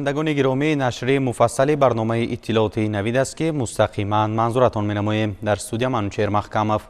Бинандагони гиромӣ, нашри муфассали барномаи иттилоотии Навид аст, ки мустақиман манзуратон менамоем. Дар студия Манучеҳр Маҳкамов.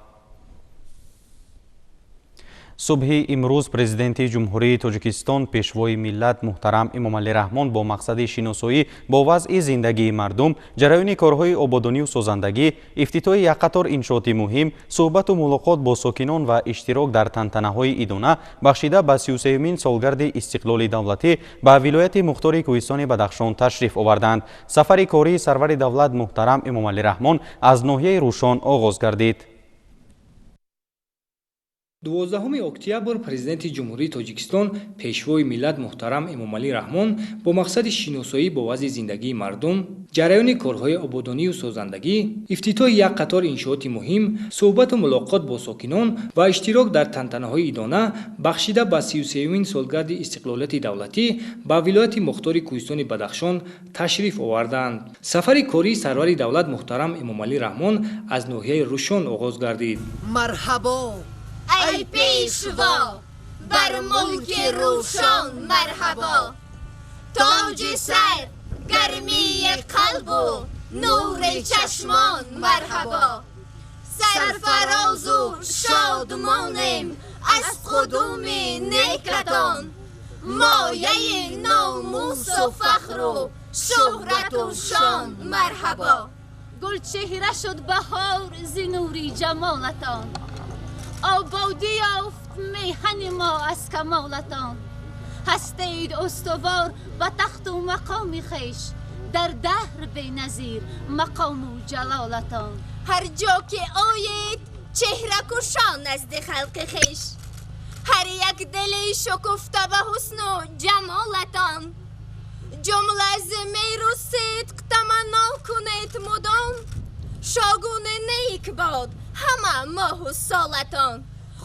Субҳи имрӯз Президенти Ҷумҳурии Тоҷикистон, Пешвои миллат муҳтарам Эмомалӣ Раҳмон бо мақсади шиносоӣ бо вазъи зиндагии мардум, ҷараёни корҳои ободонию созандагӣ, ифтитоҳи як қатор иншооти муҳим, суҳбату мулоқот бо сокинон ва иштирок дар тантанаҳои идона бахшида ба 33-юмин солгарди истиқлоли давлатӣ ба вилояти мухтори Кӯҳистони Бадахшон ташриф оварданд. Сафари кории сарвари давлат муҳтарам Эмомалӣ Раҳмон аз ноҳияи Рӯшон оғоз гардид. 12 октябр Президенти Ҷумҳурии Тоҷикистон, Пешвои миллат муҳтарам Эмомалӣ Раҳмон бо мақсади шиносоӣ бо вазъи зиндагии мардум, ҷараёни корҳои ободонию созандагӣ, ифтитоҳи як қатор иншооти муҳим, суҳбату мулоқот бо сокинон ва иштирок дар тантанаҳои идона бахшида ба 33-юмин солгарди истиқлолияти давлатӣ ба вилояти мухтори Кӯҳистони Бадахшон ташриф оварданд. Сафари кории сарвари давлат муҳтарам Эмомалӣ Раҳмон аз ноҳияи Рӯшон оғоз гардид. Марҳабо, эй Пешво, бар мулки Рӯшон марҳабо, тоҷи сар, гармии қалбу нури чашмон марҳабо. Сарфарозу шодмонем аз қудуми некатон, мояи номусу фахру шӯҳрату шон марҳабо. Гулчеҳра шуд баҳор зи нури ҷамолатон, ободӣ ёфт меҳани мо аз камолатон. Ҳастед устувор ба тахту мақоми хеш, дар даҳр беназир мақому ҷалолатон. Ҳар ҷо ки оед чеҳракушон назди халқи хеш, ҳар як дили шукуфта ба ҳусну ҷамолатон. Ҷумла зи меҳру сидқ таманно кунед мудом, шогуни нек бод ҳама моҳу солатон.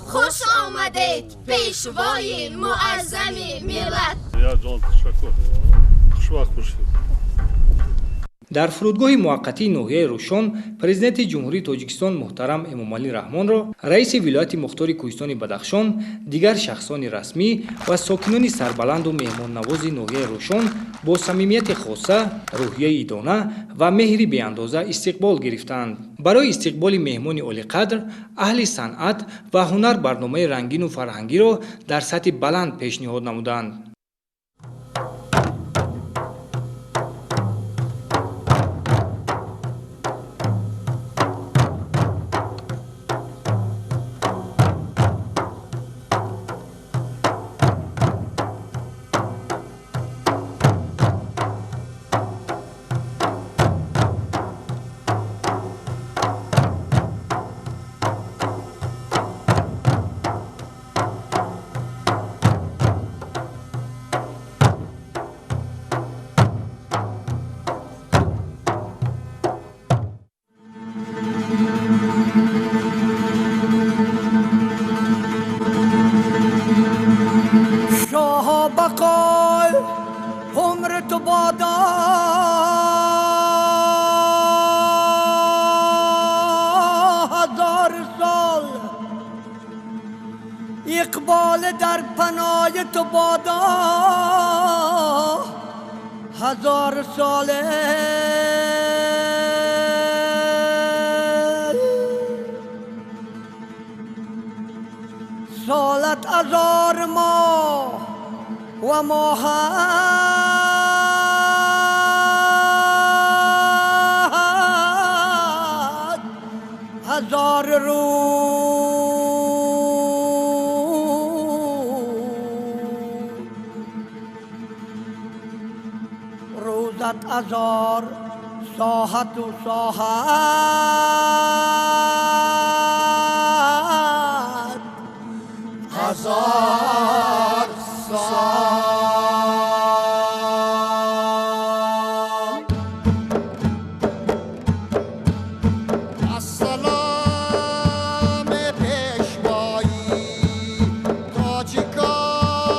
Хуш омадед, Пешвои муаззами миллат. Ҷон, ташаккур, хушвақт бошед. Дар фурудгоҳи муваққатии ноҳияи Рӯшон Президенти Ҷумҳурии Тоҷикистон муҳтарам Эмомалӣ Раҳмонро раиси вилояти мухтори Кӯҳистони Бадахшон, дигар шахсони расмӣ ва сокинони сарбаланду меҳмоннавози ноҳияи Рӯшон бо самимияти хоса, рӯҳияи идона ва меҳри беандоза истиқбол гирифтанд. Барои истиқболи меҳмони олиқадр аҳли санъат ва ҳунар барномаи рангину фарҳангиро дар сатҳи баланд пешниҳод намуданд. اقبال در پناه تو بادا هزار ساله. سالت هزار ماه و ماهت هزار روز. روزت هزار ساعت و ساعت هزار سال. السلام پیشوایی تاجیکان،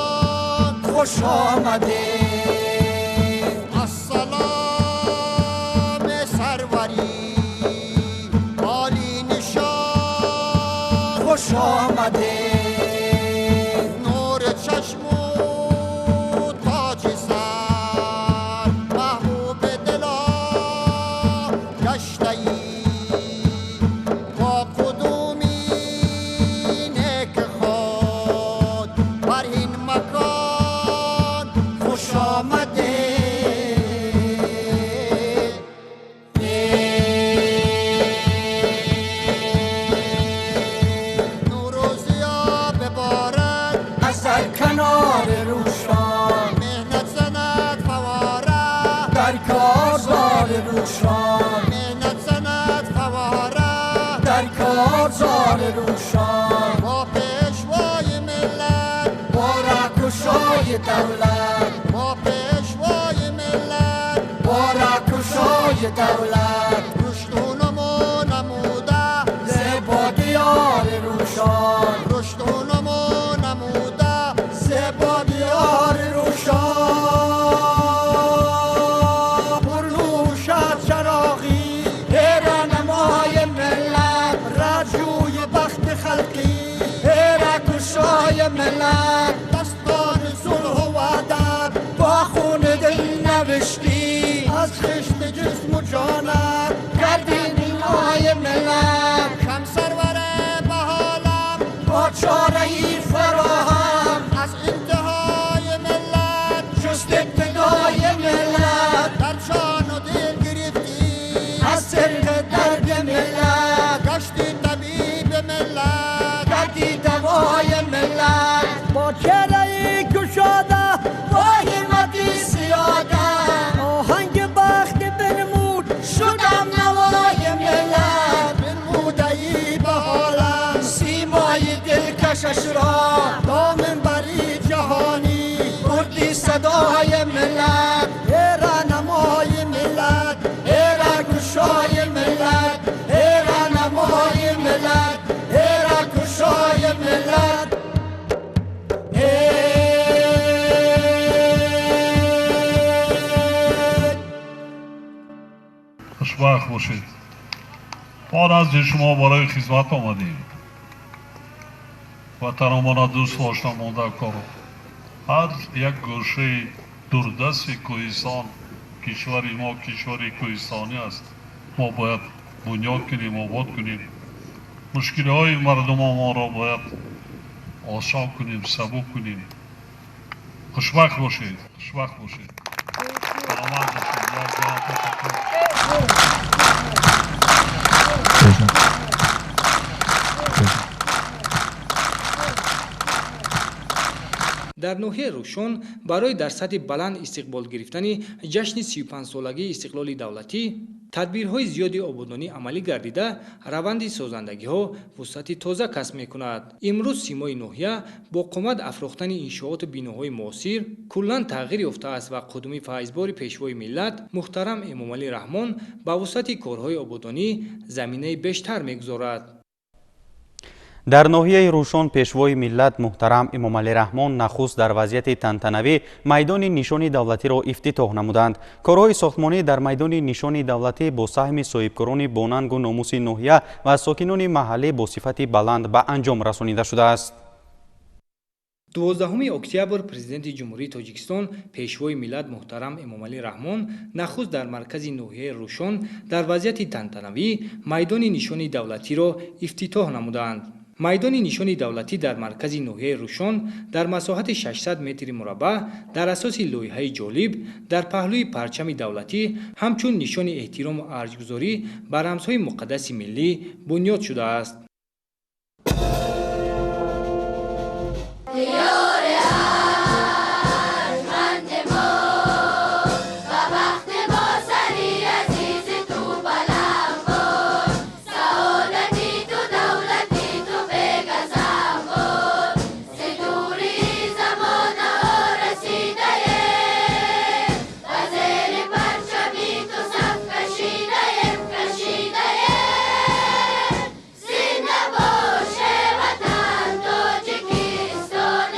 خوش آمدید. السلام سروری عالی نشان، خوش آمدید. نور چشم و تاج سر در کارزار روشان مهنت زند فواره در کارزار روشان با پیشوای ملت با رکشای دولت با پیشوای ملت با رکشای دولت رشد و نمو نموده زبا دیار روشان رشد و نمو نموده زبا دیار روشان پرنوشد چراغی نمای ملت رجوی بخت خلقی رکشای ملت دستان صلح و وحدت با خون دل نوشتی از خشت جسم و جانت کردی نیمای ملت کم سرور بحالم با چاره ای فراهم از انتهای ملت جست ابتدای ملت در جان و دل گرفتی از سرق درد ملت گشتی طبیب ملت کردی دوای ملت با چهره ای گشاده با همتی سیاده آهنگ بخت بنمود شدم نوای ملت بنموده ای به حالم سیمای دلکشش را تا منبری جهانی بردی صدای ملت ایرا نمای ملت ایرا گشای ملت ایرا نمای ملت ایرا گشای ملت хушбахт бошед. Мо назди шумо барои хизмат омадем. Ватанамона дӯст дошта монда кор. Ҳар як гӯшаи дурдасти кӯҳистон, кишвари мо кишвари кӯҳистонӣ аст. Мо бояд бунёд кунем, обод кунем. Мушкилиҳои мардумонро бояд осон кунем, сабук кунем. Хушбахт бошед, хушбахт бошед. Саломат бошед. Як ҷаҳон ташаккур. Дар ноҳияи Рӯшон барои дар сатҳи баланд истиқбол гирифтани ҷашни 35-солагии истиқлоли давлатӣ тадбирҳои зиёди ободонӣ амалӣ гардида, раванди созандагиҳо вусъати тоза касб мекунад. Имрӯз симои ноҳия бо қомат афрохтани иншооту биноҳои муосир куллан тағйир ёфтааст ва қудуми файзбори пешвои миллат муҳтарам Эмомалӣ Раҳмон ба вусъати корҳои ободонӣ заминаи бештар мегузорад. Дар ноҳияи Рӯшон пешвои миллат муҳтарам Эмомалӣ Раҳмон нахуст дар вазъияти тантанавӣ майдони нишони давлатиро ифтитоҳ намуданд. Корҳои сохтмонӣ дар майдони нишони давлатӣ бо саҳми соҳибкорони бонангу номуси ноҳия ва сокинони маҳаллӣ бо сифати баланд ба анҷом расонида шудааст. 12 октябр Президенти Ҷумҳурии Тоҷикистон пешвои миллат муҳтарам Эмомалӣ Раҳмон нахуст дар маркази ноҳияи Рӯшон дар вазъияти тантанавӣ майдони нишони давлатиро ифтитоҳ намуданд. Майдони нишони давлатӣ дар маркази ноҳияи Рӯшон дар масоҳати 600 метри мураббаъ дар асоси лоиҳаи ҷолиб дар паҳлӯи парчами давлатӣ ҳамчун нишони эҳтирому арҷгузорӣ ба рамзҳои муқаддаси миллӣ бунёд шудааст. Зинда боше ватан Тоҷикистон.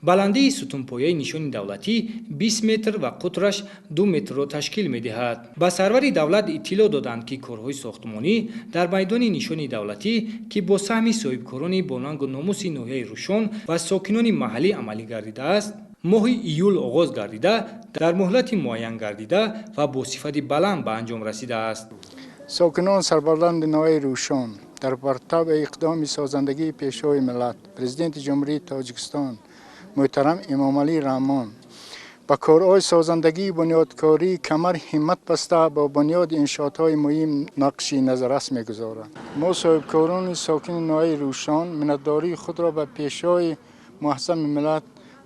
Баландии сутунпояи нишони давлатӣ 20 метр ва қутраш 2 метрро ташкил медиҳад. Ба сарвари давлат иттилоъ доданд, ки корҳои сохтмонӣ дар майдони нишони давлатӣ, ки бо саҳми соҳибкорони бонангу номуси ноҳияи Рӯшон ва сокинони маҳаллӣ амалӣ гардидааст, моҳи июл оғоз гардида, дар муҳлати муайян гардида ва бо сифати баланд ба анҷом расидааст. Сокинон сарбаланди ноҳияи Рӯшон дар партави иқдоми созандагии Пешвои миллат, Президенти Ҷумҳурии Тоҷикистон муҳтарам Эмомалӣ Раҳмон ба корҳои созандагии бунёдкорӣ камар ҳиммат баста, бо бунёди иншоотҳои муҳим нақши назаррас мегузоранд. Мо, соҳибкорони сокини ноҳияи Рӯшон, миннатдории худро ба Пешвои муаззами миллат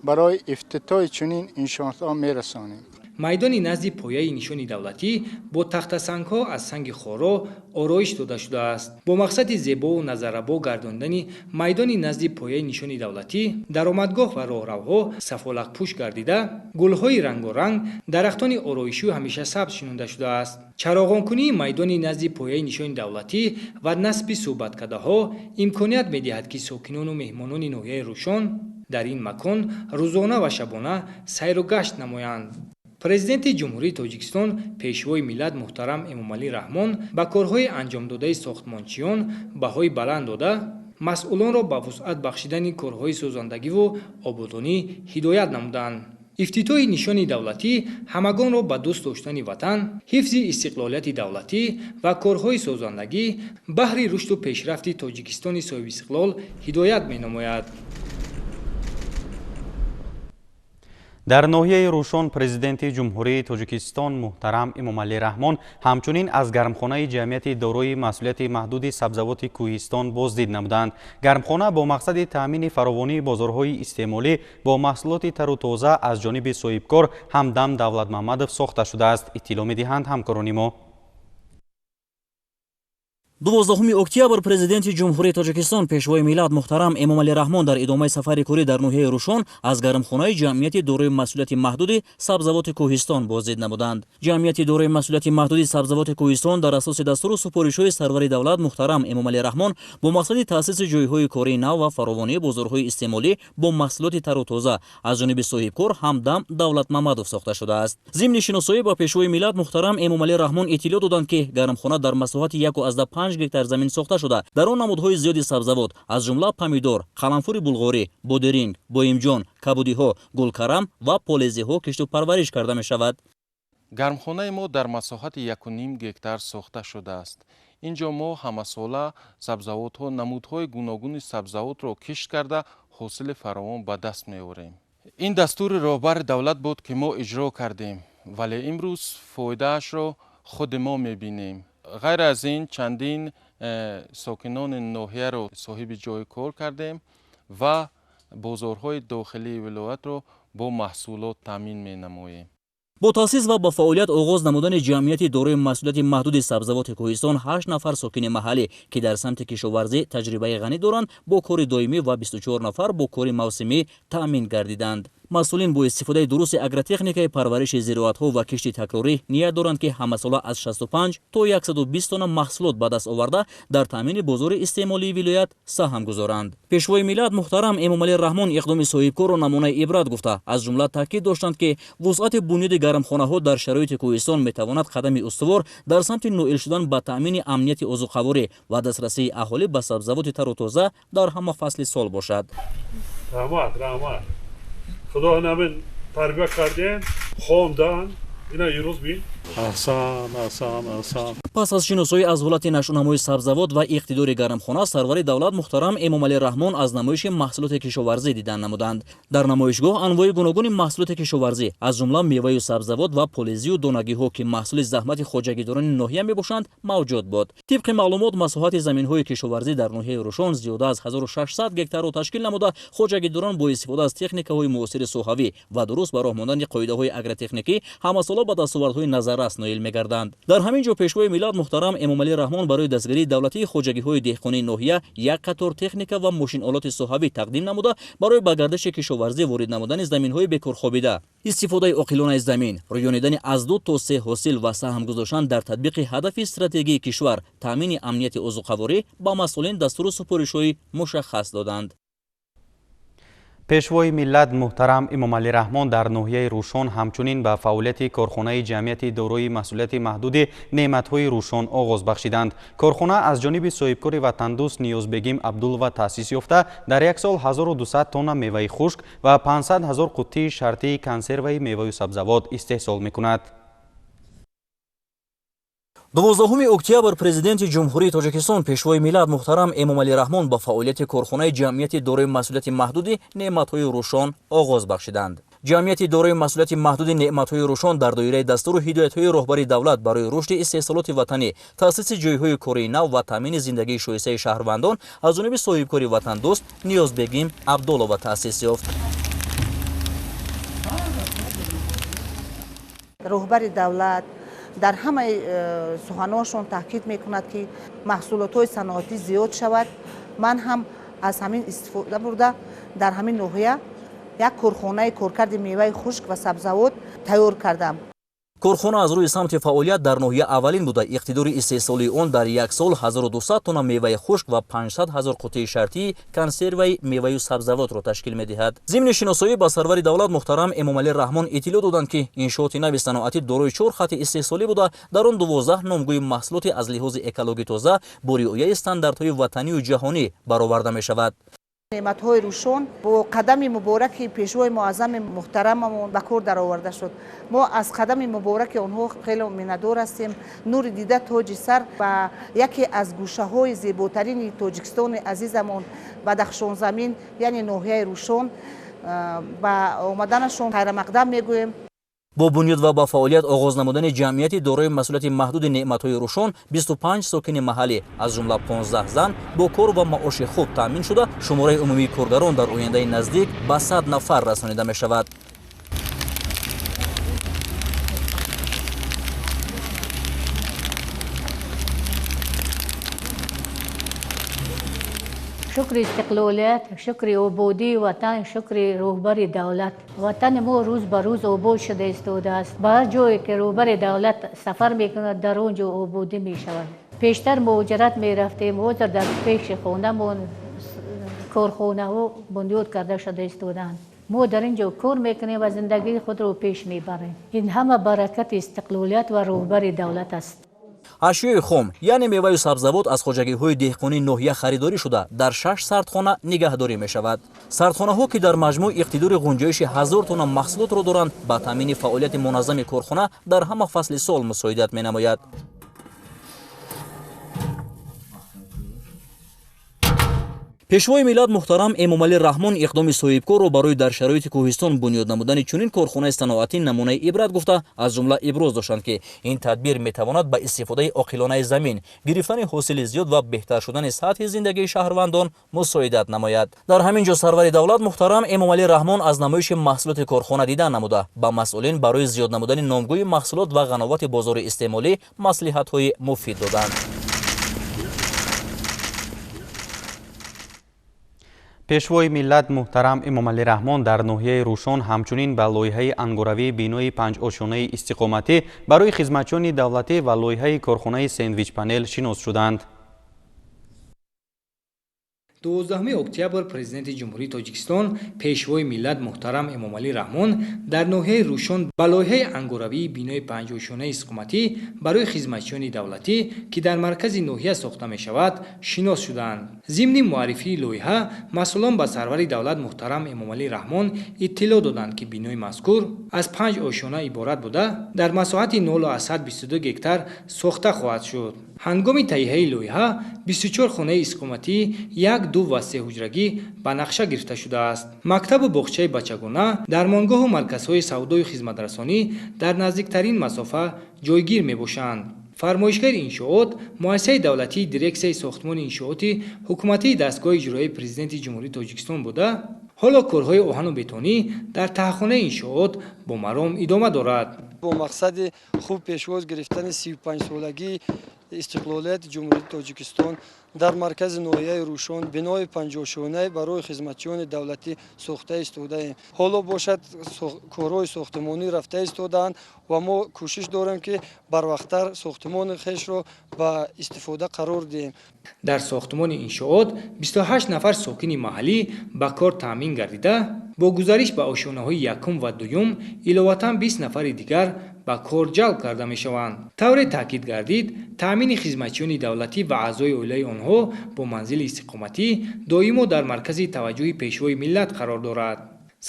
барои ифтитоҳи чунин иншоотҳо мерасонем. Майдони назди пояи нишони давлатӣ бо тахтасангҳо аз санги хоро ороиш дода шудааст. Бо мақсади зебову назаррабо гардондани майдони назди пояи нишони давлатӣ, даромадгоҳ ва роҳравҳо сафолакпӯш гардида, гулҳои рангоранг, дарахтони ороишию ҳамеша сабз шинонда шудааст. Чароғонкунии майдони назди пояи нишони давлатӣ ва насби суҳбаткадаҳо имконият медиҳад, ки сокинону меҳмонони ноҳияи Рӯшон дар ин макон рӯзона ва шабона сайру гашт намоянд. Президенти Ҷумҳурии Тоҷикистон, Пешвои миллат муҳтарам Эмомалӣ Раҳмон ба корҳои анҷомдодаи сохтмончиён баҳои баланд дода, масъулонро ба вусъат бахшидани корҳои созандагиву ободонӣ ҳидоят намуданд. Ифтитоҳи нишони давлатӣ ҳамагонро ба дӯст доштани ватан, ҳифзи истиқлолияти давлатӣ ва корҳои созандагӣ баҳри рушду пешрафти Тоҷикистони соҳибистиқлол ҳидоят менамояд. Дар ноҳияи Рӯшон Президенти Ҷумҳурии Тоҷикистон муҳтарам Эмомалӣ Раҳмон ҳамчунин аз гармхонаи ҷамъияти дорои масъулияти маҳдуди сабзавоти Кӯҳистон боздид намуданд. Гармхона бо мақсади таъмини фаровонии бозорҳои истеъмолӣ бо маҳсулоти тару тоза аз ҷониби соҳибкор Ҳамдам Давлатмамадов сохта шудааст, иттилоъ медиҳанд ҳамкорони мо. 12 октябр Президенти Ҷумҳурии Тоҷикистон, Пешвои миллат муҳтарам Эмомалӣ Раҳмон дар идомаи сафари корӣ дар ноҳияи Рӯшон аз гармхонаи ҷамъияти дорои масъулияти маҳдуди сабзавоти Кӯҳистон боздид намуданд. Ҷамъияти дорои масъулияти маҳдуди сабзавоти Кӯҳистон дар асоси дастуру супоришҳои сарвари давлат муҳтарам Эмомалӣ Раҳмон бо мақсади таъсиси ҷойҳои кории нав ва фаровонии бозорҳои истеъмолӣ бо маҳсулоти тару тоза аз ҷониби соҳибкор Ҳамдам Давлатмамадов сохта шудааст. Зимни шиносоӣ ба Пешвои миллат муҳтарам Эмомалӣ Раҳмон иттилоъ доданд, ки гармхона дар масоҳати 1,5 гектар замин сохта шуда, дар он намудҳои зиёди сабзавот, аз ҷумла помидор, қаламфури булғорӣ, бодиринг, боимҷон, кабудиҳо, гулкарам ва полезиҳо кишту парвариш карда мешавад. Гармхонаи мо дар масоҳати 1,5 гектар сохта шудааст. Ин ҷо мо ҳамасола сабзавотҳо, намудҳои гуногуни сабзавотро кишт карда, ҳосили фаровон ба даст меорем. Ин дастури роҳбари давлат буд, ки мо иҷро кардем, вале имрӯз фоидаашро худи мо мебинем. Ғайр аз ин, чандин сокинони ноҳияро соҳиби ҷойи кор кардем ва бозорҳои дохилии вилоятро бо маҳсулот таъмин менамоем. Бо таъсис ва ба фаъолият оғоз намудани ҷамъияти дорои масъулияти маҳдуди сабзавоти Кӯҳистон, 8 нафар сокини маҳаллӣ, ки дар самти кишоварзӣ таҷрибаи ғанӣ доранд, бо кори доимӣ ва 24 нафар бо кори мавсимӣ таъмин гардиданд. Масъулин бо истифодаи дурусти агротехникаи парвариши зироатҳо ва кишти такрорӣ ният доранд, ки ҳамасола аз 65 то 120 тонна маҳсулот ба даст оварда, дар таъмини бозори истеъмолии вилоят саҳм гузоранд. Пешвои миллат муҳтарам Эмомалӣ Раҳмон иқдоми соҳибкорро намунаи ибрат гуфта, аз ҷумла таъкид доштанд, ки вусъати бунёди гармхонаҳо дар шароити кӯҳистон метавонад қадами устувор дар самти ноил шудан ба таъмини амнияти озуқаворӣ ва дастрасии аҳолӣ ба сабзавоти тару тоза дар ҳама фасли сол бошад. Раҳмат, раҳмат. Худо намин тарбия кардем, хондан, ина ирӯз бин. Аҳсан, аҳсан, аҳсан. Пас аз шиносоӣ аз ҳолати нашъунамои сабзавот ва иқтидори гармхона, сарвари давлат муҳтарам Эмомалӣ Раҳмон аз намоиши маҳсулоти кишоварзӣ дидан намуданд. Дар намоишгоҳ анвои гуногуни маҳсулоти кишоварзӣ, аз ҷумла меваю сабзавот ва полезию донагиҳо, ки маҳсули заҳмати хоҷагидорони ноҳия мебошанд, мавҷуд буд. Тибқи маълумот, масоҳати заминҳои кишоварзӣ дар ноҳияи Рӯшон зиёда аз 1600 гектарро ташкил намуда, хоҷагидорон бо истифода аз техникаҳои муосири соҳавӣ ва дуруст ба роҳ мондани қоидаҳои агротехникӣ ҳамасола ба дастовардҳои назаррас ноил мегарданд. Дар ҳамин ҷо Пешвои миллат муҳтарам Эмомалӣ Раҳмон барои дастгирии давлатии хоҷагиҳои деҳқонии ноҳия як қатор техника ва мошинолоти соҳавӣ тақдим намуда, барои ба гардиши кишоварзӣ ворид намудани заминҳои бекорхобида, истифодаи оқилонаи замин, рӯёнидани аз 2 то 3 ҳосил ва саҳм гузоштан дар татбиқи ҳадафи стратегии кишвар, таъмини амнияти озуқаворӣ ба масъулин дастуру супоришҳои мушаххас доданд. Пешвои миллат муҳтарам Эмомалӣ Раҳмон дар ноҳияи Рӯшон ҳамчунин ба фаъолияти корхонаи ҷамъияти дорои масъулияти маҳдуди неъматҳои Рӯшон оғоз бахшиданд. Корхона аз ҷониби соҳибкори ватандӯст Ниёзбегим Абдулова таъсис ёфта, дар як сол 1200 тонна меваи хушк ва 500 ҳазор қуттии шартии консерваи меваю сабзавот истеҳсол мекунад. 12 октябр Президенти Ҷумҳурии Тоҷикистон, Пешвои миллат муҳтарам Эмомалӣ Раҳмон ба фаъолияти корхонаи ҷамъияти дорои масъулияти маҳдуди неъматҳои Рӯшон оғоз бахшиданд. Ҷамъияти дорои масъулияти маҳдуди неъматҳои Рӯшон дар доираи дастуру ҳидоятҳои роҳбари давлат барои рушди истеҳсолоти ватанӣ, таъсиси ҷойҳои кории нав ва таъмини зиндагии шоистаи шаҳрвандон аз ҷониби соҳибкори ватандӯст Ниёзбегим Абдулова таъсис ёфт. Роҳбари давлат дар ҳамаи суханошон таъкид мекунад, ки маҳсулотҳои саноатӣ зиёд шавад. Ман ҳам аз ҳамин истифода бурда дар ҳамин ноҳия як корхонаи коркарди меваи хушк ва сабзавот тайёр кардам. Корхона аз рӯи самти фаъолият дар ноҳия аввалин буда, иқтидори истеҳсолии он дар як сол 1200 тонна меваи хушк ва 500 ҳазор қуттии шартии консерваи меваю сабзавотро ташкил медиҳад. Зимни шиносоӣ ба сарвари давлат муҳтарам Эмомалӣ Раҳмон иттилоъ доданд, ки иншооти нави саноатӣ дорои 4 хати истеҳсолӣ буда, дар он 12 номгӯи маҳсулоти аз лиҳози экологӣ тоза бо риояи стандартҳои ватанию ҷаҳонӣ бароварда мешавад. Неъматҳои Рӯшон бо қадами мубораки Пешвои муаззами муҳтарамамон ба кор дароварда шуд. Мо аз қадами мубораки онҳо хеле миннатдор ҳастем. Нури дида тоҷи сар ба яке аз гӯшаҳои зеботарини Тоҷикистони азизамон, Бадахшонзамин, яъне ноҳияи Рӯшон, ба омаданашон хайрамақдам мегӯем. Бо бунёд ва ба фаъолият оғоз намудани ҷамъияти дорои масъулияти маҳдуди неъматҳои Рӯшон 25 сокини маҳаллӣ, аз ҷумла 15 зан, бо кор ва маоши хуб таъмин шуда, шумораи умумии коргарон дар ояндаи наздик ба 100 нафар расонида мешавад. Шукри истиқлолият, шукри ободии ватан, шукри роҳбари давлат. Ватани мо рӯз ба рӯз обод шуда истодааст. Ба ҳар ҷое ки роҳбари давлат сафар мекунад, дар он ҷо ободӣ мешавад. Пештар муҳоҷират мерафтем, ҳозир дар пеши хонамон корхонаҳо бунёд карда шуда истодаанд. Мо дар ин ҷо кор мекунем ва зиндагии худро пеш мебарем. Ин ҳама баракати истиқлолият ва роҳбари давлат аст. Ашёи хом, яъне меваю сабзавот, аз хоҷагиҳои деҳқонии ноҳия харидорӣ шуда, дар 6 сардхона нигаҳдорӣ мешавад. Сардхонаҳо, ки дар маҷмӯъ иқтидори ғунҷоиши 1000 тонна маҳсулотро доранд, ба таъмини фаъолияти муназзами корхона дар ҳама фасли сол мусоидат менамояд. Пешвои миллат муҳтарам Эмомалӣ Раҳмон иқдоми соҳибкорро барои дар шароити кӯҳистон бунёд намудани чунин корхонаи саноатӣ намунаи ибрат гуфта, аз ҷумла иброз доштанд, ки ин тадбир метавонад ба истифодаи оқилонаи замин, гирифтани ҳосили зиёд ва беҳтар шудани сатҳи зиндагии шаҳрвандон мусоидат намояд. Дар ҳамин ҷо сарвари давлат муҳтарам Эмомалӣ Раҳмон аз намоиши маҳсулоти корхона дида намуда, ба масъулин барои зиёд намудани номгӯи маҳсулот ва ғановати бозори истеъмолӣ маслиҳатҳои муфид доданд. Пешвои миллат муҳтарам Эмомалӣ Раҳмон дар ноҳияи Рӯшон ҳамчунин ба лоиҳаи ангоравии бинои панҷошонаи истиқоматӣ барои хизматчиёни давлатӣ ва лоиҳаи корхонаи сендвич-панел шинос шуданд. 12 октябр Президенти Ҷумҳурии Тоҷикистон, Пешвои миллат муҳтарам Эмомалӣ Раҳмон дар ноҳияи Рӯшон ба лоиҳаи ангоравии бинои панҷошонаи истиқоматӣ барои хизматчиёни давлатӣ, ки дар маркази ноҳия сохта мешавад, шинос шуданд. Зимни муаррифии лоиҳа масъулон ба сарвари давлат муҳтарам Эмомалӣ Раҳмон иттилоъ доданд, ки бинои мазкур аз 5 ошёна иборат буда, дар масоҳати 0,22 гектар сохта хоҳад шуд. Ҳангоми таҳияи лоиҳа 24 хонаи истиқоматӣ 1, 2 ва 3 ҳуҷрагӣ ба нақша гирифта шудааст. Мактабу боғчаи бачагона, дармонгоҳу марказҳои савдою хизматрасонӣ дар наздиктарин масофа ҷойгир мебошанд. Фармоишгари иншоот муассисаи давлатии дирексияи сохтмони иншооти ҳукуматии дастгоҳи иҷроияи Президенти Ҷумҳурии Тоҷикистон буда, ҳоло корҳои оҳану бетонӣ дар таҳхонаи иншоот бо маром идома дорад. Бо мақсади хуб пешвоз гирифтани 35-солагии истиқлолияти Ҷумҳурии Тоҷикистон дар маркази ноҳияи Рӯшон бинои панҷошонаи барои хизматчиёни давлатӣ сохта истодаем. Ҳоло бошад корҳои сохтмонӣ рафта истодаанд ва мо кӯшиш дорем, ки барвақттар сохтмони хешро ба истифода қарор диҳем. Дар сохтмони иншоот 28 нафар сокини маҳаллӣ ба кор таъмин гардида, бо гузариш ба ошёнаҳои якум ва дуюм иловатан 20 нафари дигар ба кор ҷалб карда мешаванд. Тавре таъкид гардид, таъмини хизматчиёни давлатӣ ва аъзои оилаи онҳо бо манзили истиқоматӣ доимо дар маркази таваҷҷӯҳи Пешвои миллат қарор дорад.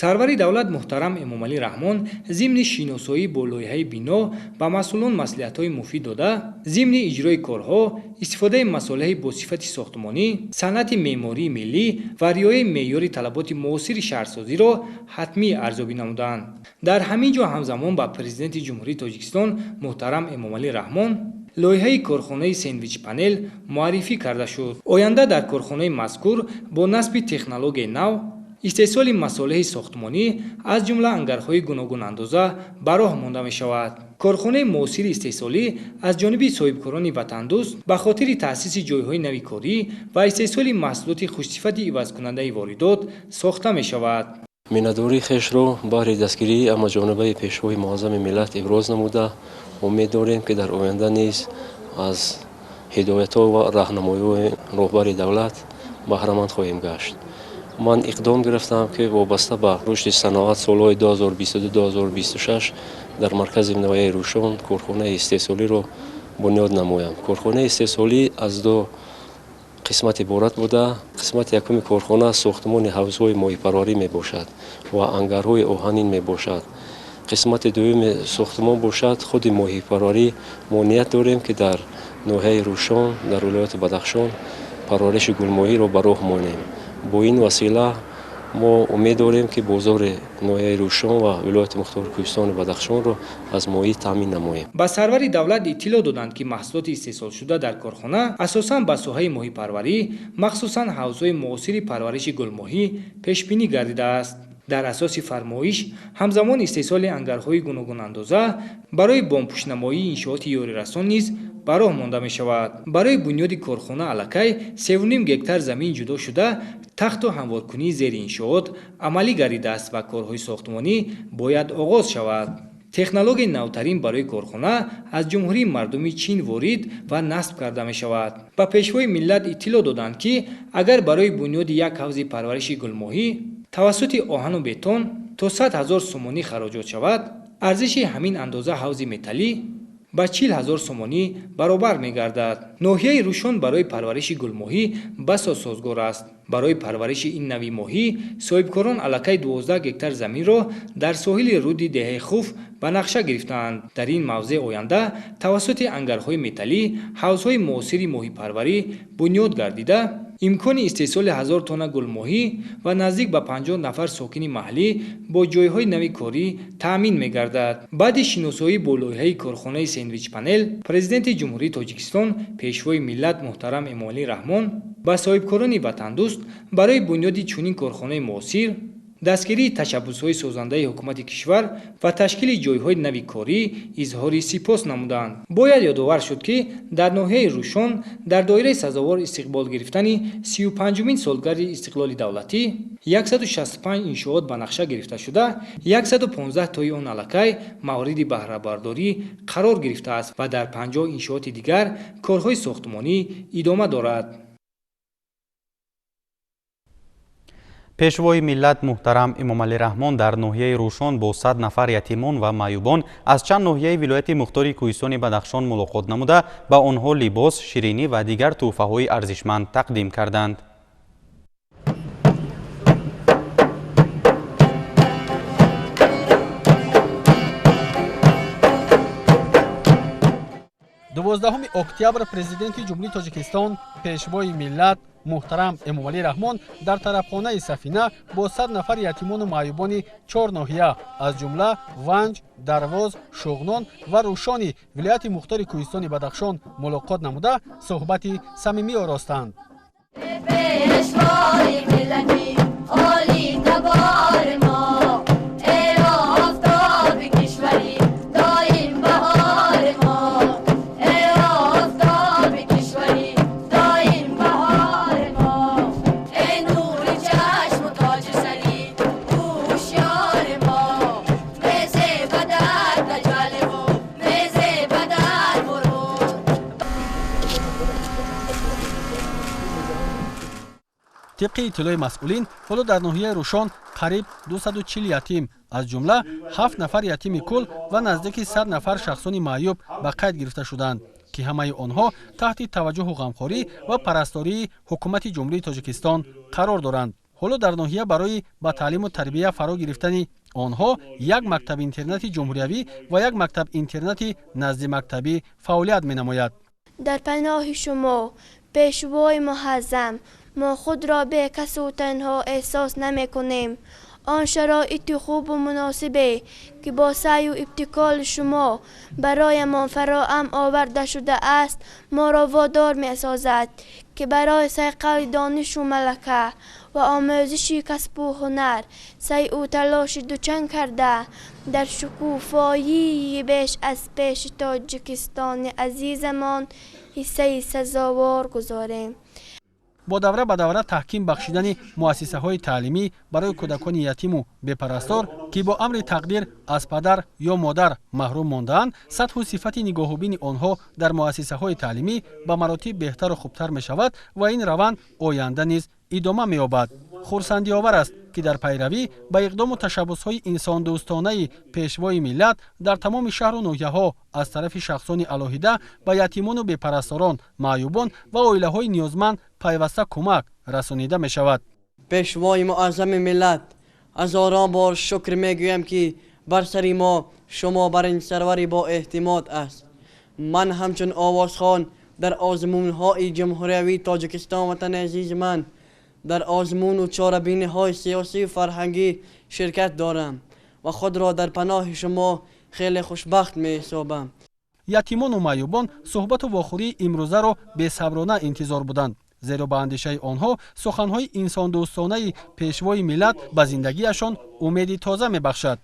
Сарвари давлат муҳтарам Эмомалӣ Раҳмон зимни шиносоӣ бо лоиҳаи бино ба масъулон маслиҳатҳои муфид дода, зимни иҷрои корҳо, истифодаи масолеҳи бо сифати сохтмонӣ, санъати меъмории миллӣ ва риояи меъёри талаботи муосири шаҳрсозиро ҳатмӣ арзёбӣ намуданд. Дар ҳамин ҷо ҳамзамон ба Президенти Ҷумҳурии Тоҷикистон муҳтарам Эмомалӣ Раҳмон лоиҳаи корхонаи сендвич-панел муаррифӣ карда шуд. Оянда дар корхонаи мазкур бо насби технологияи нав истеҳсоли масолеҳи сохтмонӣ аз ҷумла ангарҳои гуногунандоза ба роҳ монда мешавад. Корхонаи муосири истеҳсолӣ аз ҷониби соҳибкорони ватандӯст ба хотири таъсиси ҷойҳои нави корӣ ва истеҳсоли маҳсулоти хушсифати ивазкунандаи воридот сохта мешавад. Миннатдории хешро баҳри дастгирии ҳамаҷонибаи Пешвои муаззами миллат иброз намуда, умед дорем, ки дар оянда низ аз ҳидоятҳо ва раҳнамоиҳои роҳбари давлат баҳраманд хоҳем гашт. Ман иқдом гирифтам, ки вобаста ба рушди саноат солҳои 2022-2026 дар маркази ноҳияи Рӯшон корхонаи истеҳсолиро бунёд намоям. Корхонаи истеҳсолӣ аз ду қисмат иборат буда, қисмати якуми корхона сохтмони ҳавзҳои моҳипарварӣ мебошад ва ангарҳои оҳанин мебошад. Қисмати дуюми сохтмон бошад худи моҳипарварӣ. Мо ният дорем, ки дар ноҳияи Рӯшон, дар вилояти Бадахшон парвариши гулмоҳиро ба роҳ монем. Бо ин васила мо умед дорем, ки бозори ноҳияи Рӯшон ва вилояти мухтори Кӯҳистони Бадахшонро аз моҳӣ таъмин намоем. Ба сарвари давлат иттилоъ доданд, ки маҳсулоти истеҳсолшуда дар корхона асосан ба соҳаи моҳипарварӣ, махсусан ҳавзҳои муосири парвариши гулмоҳӣ пешбинӣ гардидааст. Дар асоси фармоиш ҳамзамон истеҳсоли ангарҳои гуногунандоза барои бомпӯшнамоии иншооти ёрирасон низ ба роҳ монда мешавад. Барои бунёди корхона аллакай 3,5 гектар замин ҷудо шуда, тахту ҳамворкунии зери иншоот амалӣ гардидааст ва корҳои сохтмонӣ бояд оғоз шавад. Технологияи навтарин барои корхона аз Ҷумҳурии мардуми Чин ворид ва насб карда мешавад. Ба Пешвои миллат иттилоъ доданд, ки агар барои бунёди як ҳавзи парвариши гулмоҳӣ тавассути оҳану бетон то 100 000 сомонӣ хароҷот шавад, арзиши ҳамин андоза ҳавзи металлӣ ба 40 000 сомонӣ баробар мегардад. Ноҳияи Рӯшон барои парвариши гулмоҳӣ басо созгор аст. Барои парвариши ин нави моҳӣ соҳибкорон аллакай 12 гектар заминро дар соҳили руди деҳаи Хуф ба нақша гирифтаанд. Дар ин мавзеъ оянда тавассути ангарҳои металлӣ ҳавзҳои муосири моҳипарварӣ бунёд гардида, имкони истеҳсоли 1000 тонна гулмоҳӣ ва наздик ба 50 нафар сокини маҳаллӣ бо ҷойҳои нави корӣ таъмин мегардад. Баъди шиносоӣ бо лоиҳаи корхонаи сендвич-панел Президенти Ҷумҳурии Тоҷикистон Пешвои миллат муҳтарам Эмомалӣ Раҳмон ба соҳибкорони ватандӯст барои бунёди чунин корхонаи муосир, дастгирии ташаббусҳои созандаи ҳукумати кишвар ва ташкили ҷойҳои нави корӣ изҳори сипос намуданд. Бояд ёдовар шуд, ки дар ноҳияи Рӯшон дар доираи сазовор истиқбол гирифтани 35-умин солгарди истиқлоли давлатӣ 165 иншоот ба нақша гирифта шуда, 115 тои он аллакай мавриди баҳрабардорӣ қарор гирифтааст ва дар 50 иншооти дигар корҳои сохтмонӣ идома дорад. Пешвои миллат муҳтарам Эмомалӣ Раҳмон дар ноҳияи Рӯшон бо 100 нафар ятимон ва маъюбон аз чанд ноҳияи вилояти мухтори Кӯҳистони Бадахшон мулоқот намуда, ба онҳо либос, ширинӣ ва дигар тӯҳфаҳои арзишманд тақдим карданд. 12 октябр Президенти Ҷумҳурии Тоҷикистон, Пешвои миллат муҳтарам Эмомалӣ Раҳмон дар тарабхонаи Сафина бо 100 нафар ятимону маъюбони 4 ноҳия, аз ҷумла Ванҷ, Дарвоз, Шуғнон ва Рӯшони вилояти мухтори Кӯҳистони Бадахшон мулоқот намуда, суҳбати самимӣ оростанд. Тибқи иттилои масъулин, ҳоло дар ноҳияи Рӯшон қариб 240 ятим, аз ҷумла 7 нафар ятими кул ва наздики 100 нафар шахсони маъюб ба қайд гирифта шуданд, ки ҳамаи онҳо таҳти таваҷҷуҳу ғамхорӣ ва парастории ҳукумати Ҷумҳурии Тоҷикистон қарор доранд. Ҳоло дар ноҳия барои ба таълиму тарбия фаро гирифтани онҳо як мактаб-интернати ҷумҳуриявӣ ва як мактаб-интернати наздимактабӣ фаъолият менамояд. Дар паноҳи шумо, пешвои муҳаззам, мо худро бекасу танҳо эҳсос намекунем. Он шароити хубу муносибе, ки бо саъю ибтикори шумо бароямон фароҳам оварда шудааст, моро водор месозад, ки барои сайқали донишу малака ва омӯзиши касбу ҳунар саъю талоши дучанд карда, дар шукуфоии беш аз пеши Тоҷикистони азизамон ҳиссаи сазовор гузорем. Бо давра ба давра таҳким бахшидани муассисаҳои таълимӣ барои кӯдакони ятиму бепарастор, ки бо амри тақдир аз падар ё модар маҳрум мондаанд, сатҳу сифати нигоҳубини онҳо дар муассисаҳои таълимӣ ба маротиб беҳтару хубтар мешавад ва ин раванд оянда низ идома меёбад. Хурсандиовар аст, ки дар пайравӣ ба иқдому ташаббусҳои инсондӯстонаи пешвои миллат дар тамоми шаҳру ноҳияҳо аз тарафи шахсони алоҳида ба ятимону бепарасторон, маъюбон ва оилаҳои ниёзманд пайваста кӯмак расонида мешавад. Пешвои муаззами миллат, ҳазорон бор шукр мегӯям, ки бар сари мо шумо бар ин сарвари боэътимод аст. Ман ҳамчун овозхон дар озмунҳои ҷумҳуриявии Тоҷикистон, ватани азизи ман, дар озмуну чорабиниҳои сиёсию фарҳангӣ ширкат дорам ва худро дар паноҳи шумо хеле хушбахт меҳисобам. Ятимону маъюбон суҳбату вохӯрии имрӯзаро бесаброна интизор буданд, зеро ба андешаи онҳо суханҳои инсондӯстонаи пешвои миллат ба зиндагиашон умеди тоза мебахшад.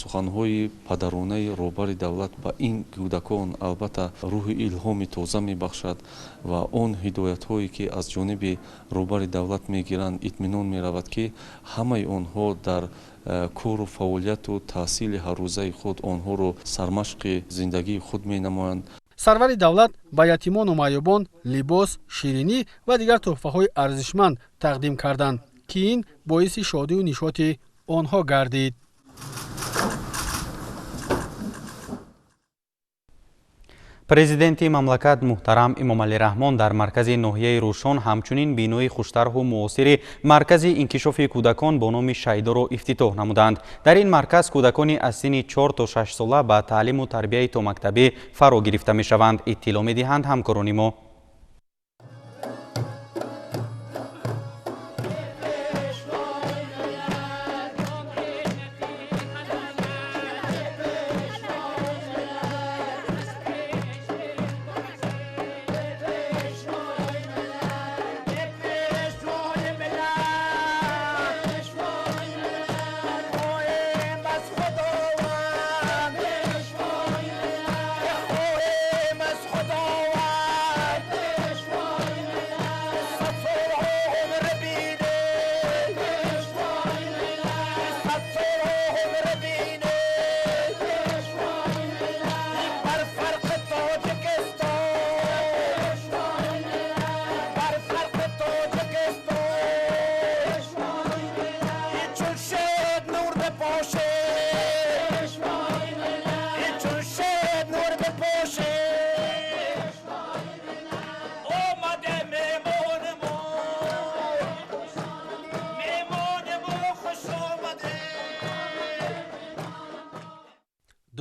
Суханҳои падаронаи роҳбари давлат ба ин кӯдакон албатта рӯҳи илҳоми тоза мебахшад ва он ҳидоятҳое, ки аз ҷониби роҳбари давлат мегиранд, итминон меравад, ки ҳамаи онҳо дар кору фаъолияту таҳсили ҳаррӯзаи худ онҳоро сармашқи зиндагии худ менамоянд. Сарвари давлат ба ятимону маъюбон либос, ширинӣ ва дигар тӯҳфаҳои арзишманд тақдим карданд, ки ин боиси шодию нишоти онҳо гардид. Президенти мамлакат муҳтарам Эмомалӣ Раҳмон дар маркази ноҳияи Рӯшон ҳамчунин бинои хуштарҳу муосири маркази инкишофи кӯдакон бо номи Шайдоро ифтитоҳ намуданд. Дар ин марказ кӯдакони аз синни 4 то 6 сола ба таълиму тарбияи томактабӣ фаро гирифта мешаванд, иттилоъ медиҳанд ҳамкорони мо.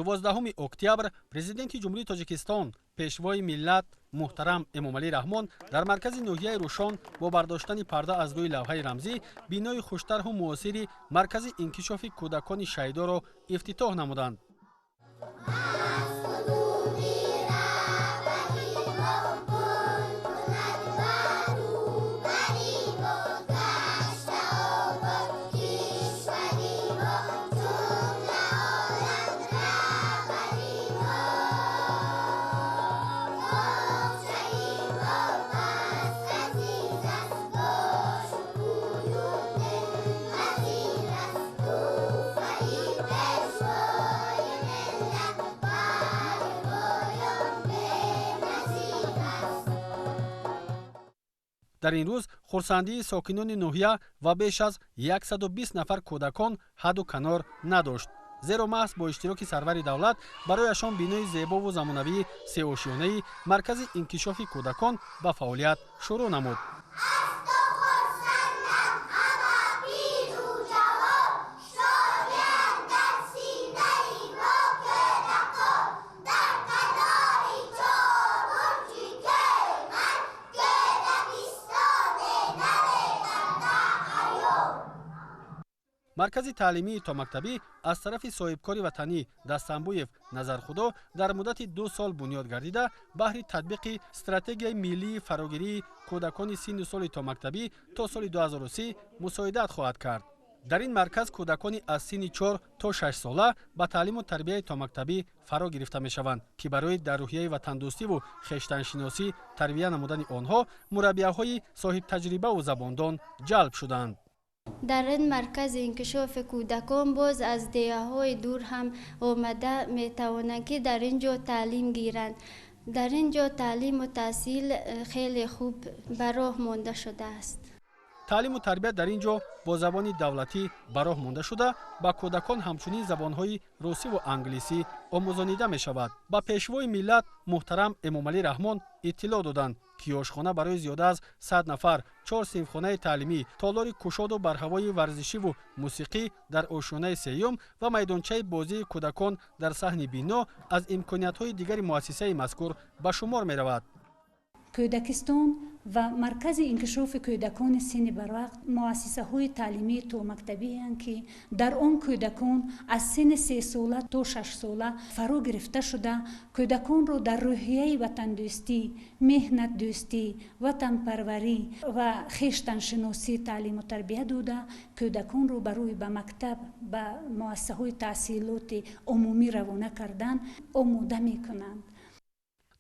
12 октябр Президенти Ҷумҳурии Тоҷикистон, пешвои миллат муҳтарам Эмомалӣ Раҳмон дар маркази ноҳияи Рӯшон бо бардоштани парда аз рӯи лавҳаи рамзӣ бинои хуштарҳу муосири маркази инкишофи кӯдакони Шайдоро ифтитоҳ намуданд. Дар ин рӯз хурсандии сокинони ноҳия ва беш аз 120 нафар кӯдакон ҳадду канор надошт. Зеро маҳз бо иштироки сарвари давлат барояшон бинои зебову замонавии сеошёнаи маркази инкишофи кӯдакон ба фаъолият шурӯъ намуд. Маркази таълимии томактабӣ аз тарафи соҳибкори ватанӣ Дастамбуев Назархудо дар муддати 2 сол бунёд гардида, баҳри татбиқи стратегияи миллии фарогирии кӯдакони синну соли томактабӣ то соли 2030 мусоидат хоҳад кард. Дар ин марказ кӯдакони аз синни 4 то 6 сола ба таълиму тарбияи томактабӣ фаро гирифта мешаванд, ки барои дар рӯҳияи ватандӯстиву хештаншиносӣ тарбия намудани онҳо мураббияҳои соҳибтаҷрибаву забондон ҷалб шуданд. Дар ин маркази инкишофи кӯдакон боз аз деҳаҳои дур ҳам омада метавонанд, ки дар ин ҷо таълим гиранд. Дар ин ҷо таълиму таҳсил хеле хуб ба роҳ монда шудааст. Таълиму тарбия дар ин ҷо бо забони давлатӣ ба роҳ монда шуда, ба кӯдакон ҳамчунин забонҳои русиву англисӣ омӯзонида мешавад. Ба пешвои миллат муҳтарам Эмомалӣ Раҳмон иттилоъ доданд, ки ошхона барои зиёда аз 100 нафар, 4 синфхонаи таълимӣ, толори кушоду барҳавои варзишиву мусиқӣ дар ошёнаи сеюм ва майдончаи бозии кӯдакон дар саҳни бино аз имкониятҳои дигари муассисаи мазкур ба шумор меравад. Кӯдакистон ва маркази инкишофи кӯдакони синни барвақт муассисаҳои таълимии томактабианд, ки дар он кӯдакон аз синни 3 сола то 6 сола фаро гирифта шуда, кӯдаконро дар рӯҳияи ватандӯстӣ, меҳнатдӯстӣ, ватанпарварӣ ва хештаншиносӣ таълиму тарбия дода, кӯдаконро барои ба мактаб, ба муассисаҳои таҳсилоти умумӣ равона кардан омода мекунанд.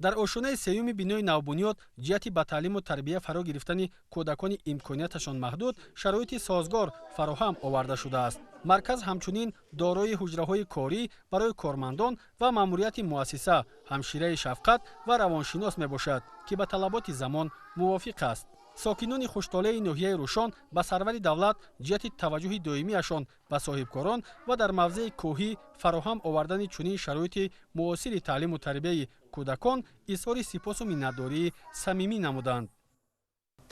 Дар ошёнаи сеюми бинои навбунёд ҷиҳати ба таълиму тарбия фаро гирифтани кӯдакони имконияташон маҳдуд шароити созгор фароҳам оварда шудааст. Марказ ҳамчунин дорои ҳуҷраҳои корӣ барои кормандон ва маъмурияти муассиса, ҳамшираи шафқат ва равоншинос мебошад, ки ба талаботи замон мувофиқ аст. Сокинони хуштолеи ноҳияи Рӯшон ба сарвари давлат ҷиҳати таваҷҷӯҳи доимиашон ба соҳибкорон ва дар мавзеи кӯҳӣ фароҳам овардани чунин шароити муосири таълиму тарбияи кӯдакон изҳори сипосу миннатдории самимӣ намуданд.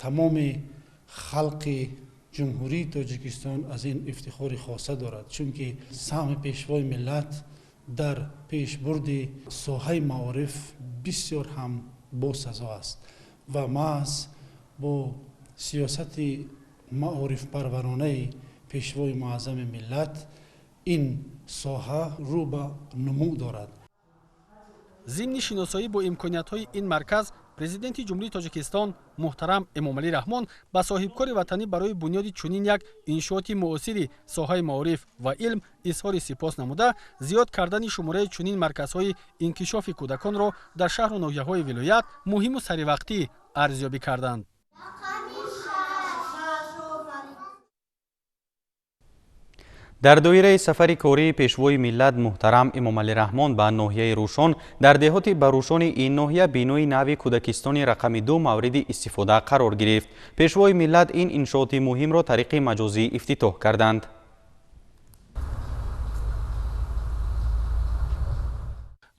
Тамоми халқи ҷумҳурии Тоҷикистон аз ин ифтихори хоса дорад, чунки саҳми пешвои миллат дар пешбурди соҳаи маориф бисёр ҳам босазо аст ва маҳз бо сиёсати маорифпарваронаи пешвои муаззами миллат ин соҳа рӯ ба нумӯ дорад. Зимни шиносоӣ бо имкониятҳои ин марказ президенти Ҷумҳурии Тоҷикистон муҳтарам Эмомалӣ Раҳмон ба соҳибкори ватанӣ барои бунёди чунин як иншооти муосири соҳаи маориф ва илм изҳори сипос намуда, зиёд кардани шумораи чунин марказҳои инкишофи кӯдаконро дар шаҳру ноҳияҳои вилоят муҳиму саривақтӣ арзёбӣ карданд. Дар доираи сафари кории пешвои миллат муҳтарам Эмомалӣ Раҳмон ба ноҳияи Рӯшон, дар деҳоти Барӯшони ин ноҳия бинои нави кӯдакистони рақами 2 мавриди истифода қарор гирифт. Пешвои миллат ин иншооти муҳимро тариқи маҷозӣ ифтитоҳ карданд.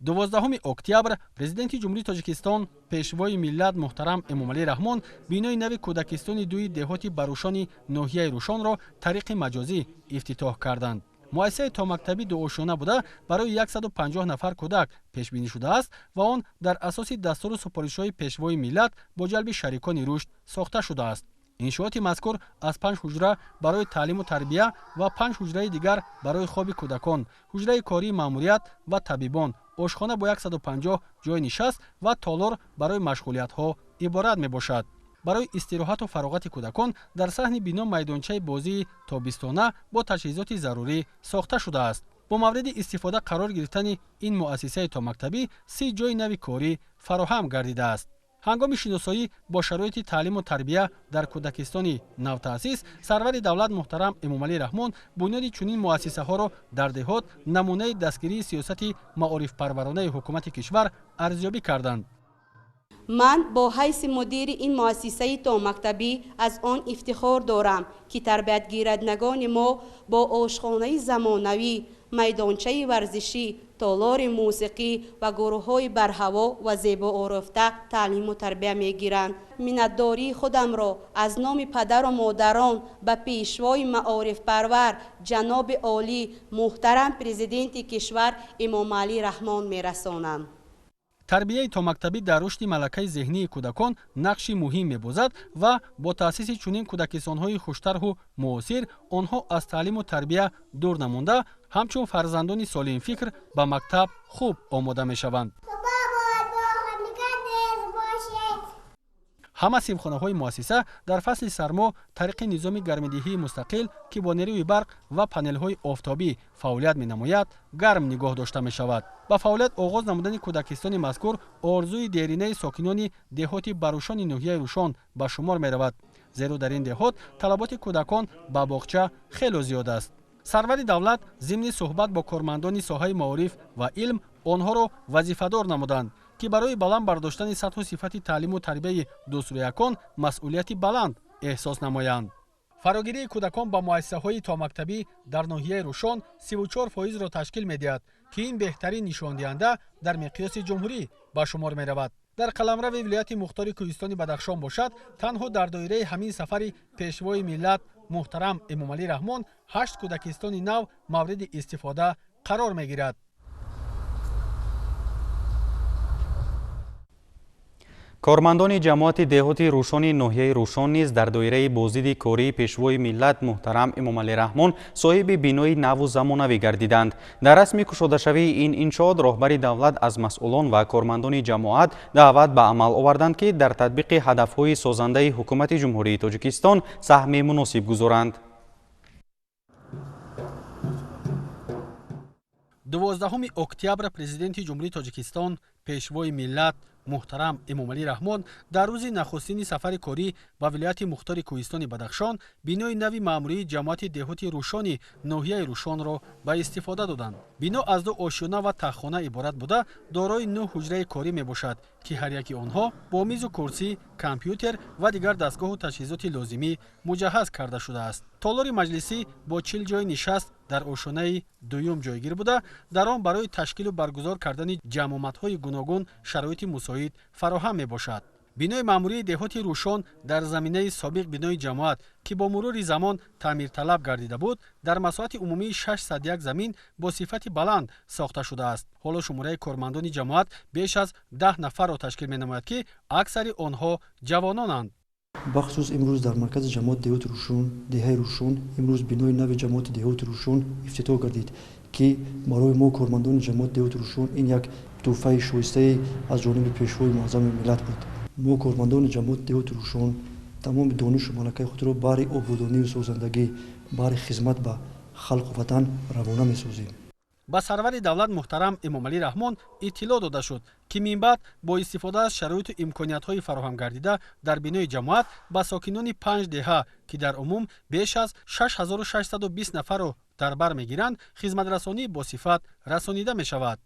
12 октябр президенти Ҷумҳурии Тоҷикистон пешвои миллат муҳтарам Эмомалӣ Раҳмон бинои нави кӯдакистони дуи деҳоти Барӯшони ноҳияи Рӯшонро тариқи маҷозӣ ифтитоҳ карданд. Муассисаи томактабӣ дуошёна буда барои 150 нафар кӯдак пешбинӣ шудааст ва он дар асоси дастуру супоришҳои пешвои миллат бо ҷалби шарикони рушд сохта шудааст. Иншооти мазкур аз 5 ҳуҷра барои таълиму тарбия ва 5 ҳуҷраи дигар барои хоби кӯдакон, ҳуҷраи кории маъмурият ва табибон, ошхона бо 150 ҷойи нишаст ва толор барои машғулиятҳо иборат мебошад. Барои истироҳату фароғати кӯдакон дар саҳни бино майдончаи бозии тобистона бо таҷҳизоти зарурӣ сохта шудааст. Бо мавриди истифода қарор гирифтани ин муассисаи томактабӣ 30 ҷойи нави корӣ фароҳам гардидааст. Ҳангоми шиносоӣ бо шароити таълиму тарбия дар кӯдакистони навтаъсис сарвари давлат муҳтарам Эмомалӣ Раҳмон бунёди чунин муассисаҳоро дар деҳот намунаи дастгирии сиёсати маорифпарваронаи ҳукумати кишвар арзёбӣ карданд. Ман бо ҳайси мудири ин муассисаи томактабӣ аз он ифтихор дорам, ки тарбиятгирандагони мо бо ошхонаи замонавӣ, майдончаи варзишӣ, толори мусиқӣ ва гурӯҳҳои барҳаво ва зебоорофта таълиму тарбия мегиранд. Миннатдории худамро аз номи падару модарон ба пешвои маорифпарвар ҷаноби олӣ муҳтарам президенти кишвар Эмомалӣ Раҳмон мерасонам. Тарбияи томактабӣ дар рушди малакаи зеҳнии кӯдакон нақши муҳим мебозад ва бо таъсиси чунин кӯдакистонҳои хуштарҳу муосир онҳо аз таълиму тарбия дур намонда, ҳамчун фарзандони солимфикр ба мактаб хуб омода мешаванд. Ҳама синфхонаҳои муассиса дар фасли сармо тариқи низоми гармидиҳии мустақил, ки бо нерӯи барқ ва панелҳои офтобӣ фаъолият менамояд, гарм нигоҳ дошта мешавад. Ба фаъолият оғоз намудани кӯдакистони мазкур орзуи деринаи сокинони деҳоти Барушони ноҳияи Рӯшон ба шумор меравад, зеро дар ин деҳот талаботи кӯдакон ба боғча хело зиёд аст. Сарвари давлат зимни суҳбат бо кормандони соҳаи маориф ва илм онҳоро вазифадор намуданд, ки барои баланд бардоштани сатҳу сифати таълиму тарбияи дӯстрӯякон масъулияти баланд эҳсос намоянд. Фарогирии кӯдакон ба муассисаҳои томактабӣ дар ноҳияи Рӯшон 34%-ро ташкил медиҳад, ки ин беҳтарин нишондиҳанда дар миқёси ҷумҳурӣ ба шумор меравад. Дар қаламрави вилояти мухтори Кӯҳистони Бадахшон бошад, танҳо дар доираи ҳамин сафари пешвои миллат муҳтарам Эмомалӣ Раҳмон 8 кӯдакистони нав мавриди истифода қарор мегирад. Кормандони ҷамоати деҳоти Рӯшони ноҳияи Рӯшон низ дар доираи боздиди кории пешвои миллат муҳтарам Эмомалӣ Раҳмон соҳиби бинои наву замонавӣ гардиданд. Дар расми кушодашавии ин иншоот роҳбари давлат аз масъулон ва кормандони ҷамоат даъват ба амал оварданд, ки дар татбиқи ҳадафҳои созандаи ҳукумати Ҷумҳурии Тоҷикистон саҳми муносиб гузоранд. 12 октябр президенти Ҷумҳурии Тоҷикистон, пешвои миллат муҳтарам Эмомалӣ Раҳмон дар рӯзи нахустини сафари корӣ ба вилояти мухтори Кӯҳистони Бадахшон бинои нави маъмурии ҷамоати деҳоти Рӯшони ноҳияи Рӯшонро ба истифода доданд. Бино аз 2 ошёна ва таххона иборат буда, дорои 9 ҳуҷраи корӣ мебошад, ки ҳар яки онҳо бо мизу курсӣ, компютер ва дигар дастгоҳу таҷҳизоти лозимӣ муҷаҳҳаз карда шудааст. Толори маҷлисӣ бо 40 ҷои нишаст дар ошёнаи дуюм ҷойгир буда, дар он барои ташкилу баргузор кардани ҷамъомадҳои гуногун шароити мусоид фароҳам мебошад. Бинои маъмурии деҳоти Рӯшон дар заминаи собиқ бинои ҷамоат, ки бо мурури замон таъмирталаб гардида буд, дар масоҳати умумии 601 замин бо сифати баланд сохта шудааст. Ҳоло шумораи кормандони ҷамоат беш аз 10 нафарро ташкил менамояд, ки аксари онҳо ҷавононанд. Бахусус имрӯз дар маркази ҷамоати деҳоти Рӯшон, деҳаи Рӯшон, имрӯз бинои нави ҷамоати деҳоти Рӯшон ифтитоҳ гардид, ки барои мо кормандони ҷамоати деҳоти Рӯшон ин як тӯҳфаи шоистае аз ҷониби пешвои муаззами миллат буд. Мо кормандони ҷамоати деҳоти Рӯшон тамоми донишу малакаи худро баҳри ободонию созандагӣ, баҳри хизмат ба халқу ватан равона месозем. Ба сарвари давлат муҳтарам Эмомалӣ Раҳмон иттилоъ дода шуд, ки минбаъд бо истифода аз шароиту имкониятҳои фароҳам гардида дар бинои ҷамоат ба сокинони 5 деҳа, ки дар умум беш аз 6620 нафарро дар бар мегиранд, хизматрасонии босифат расонида мешавад.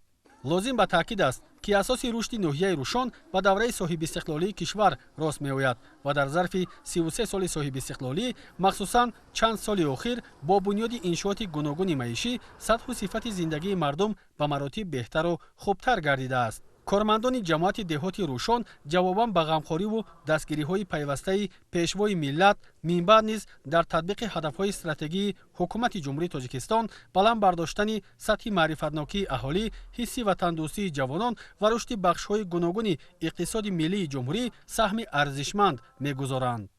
Лозим ба таъкид аст, ки асоси рушди ноҳияи Рӯшон ба давраи соҳибистиқлолии кишвар рост меояд ва дар зарфи 33 соли соҳибистиқлолӣ, махсусан чанд соли охир, бо бунёди иншооти гуногуни маишӣ сатҳу сифати зиндагии мардум ба маротиб беҳтару хубтар гардидааст. Кормандони ҷамоати деҳоти Рӯшон ҷавобан ба ғамхориву дастгириҳои пайвастаи пешвои миллат минбаъд низ дар татбиқи ҳадафҳои стратегии ҳукумати Ҷумҳурии Тоҷикистон, баланд бардоштани сатҳи маърифатнокии аҳолӣ, ҳисси ватандӯстии ҷавонон ва рушди бахшҳои гуногуни иқтисоди миллии ҷумҳурӣ саҳми арзишманд мегузоранд.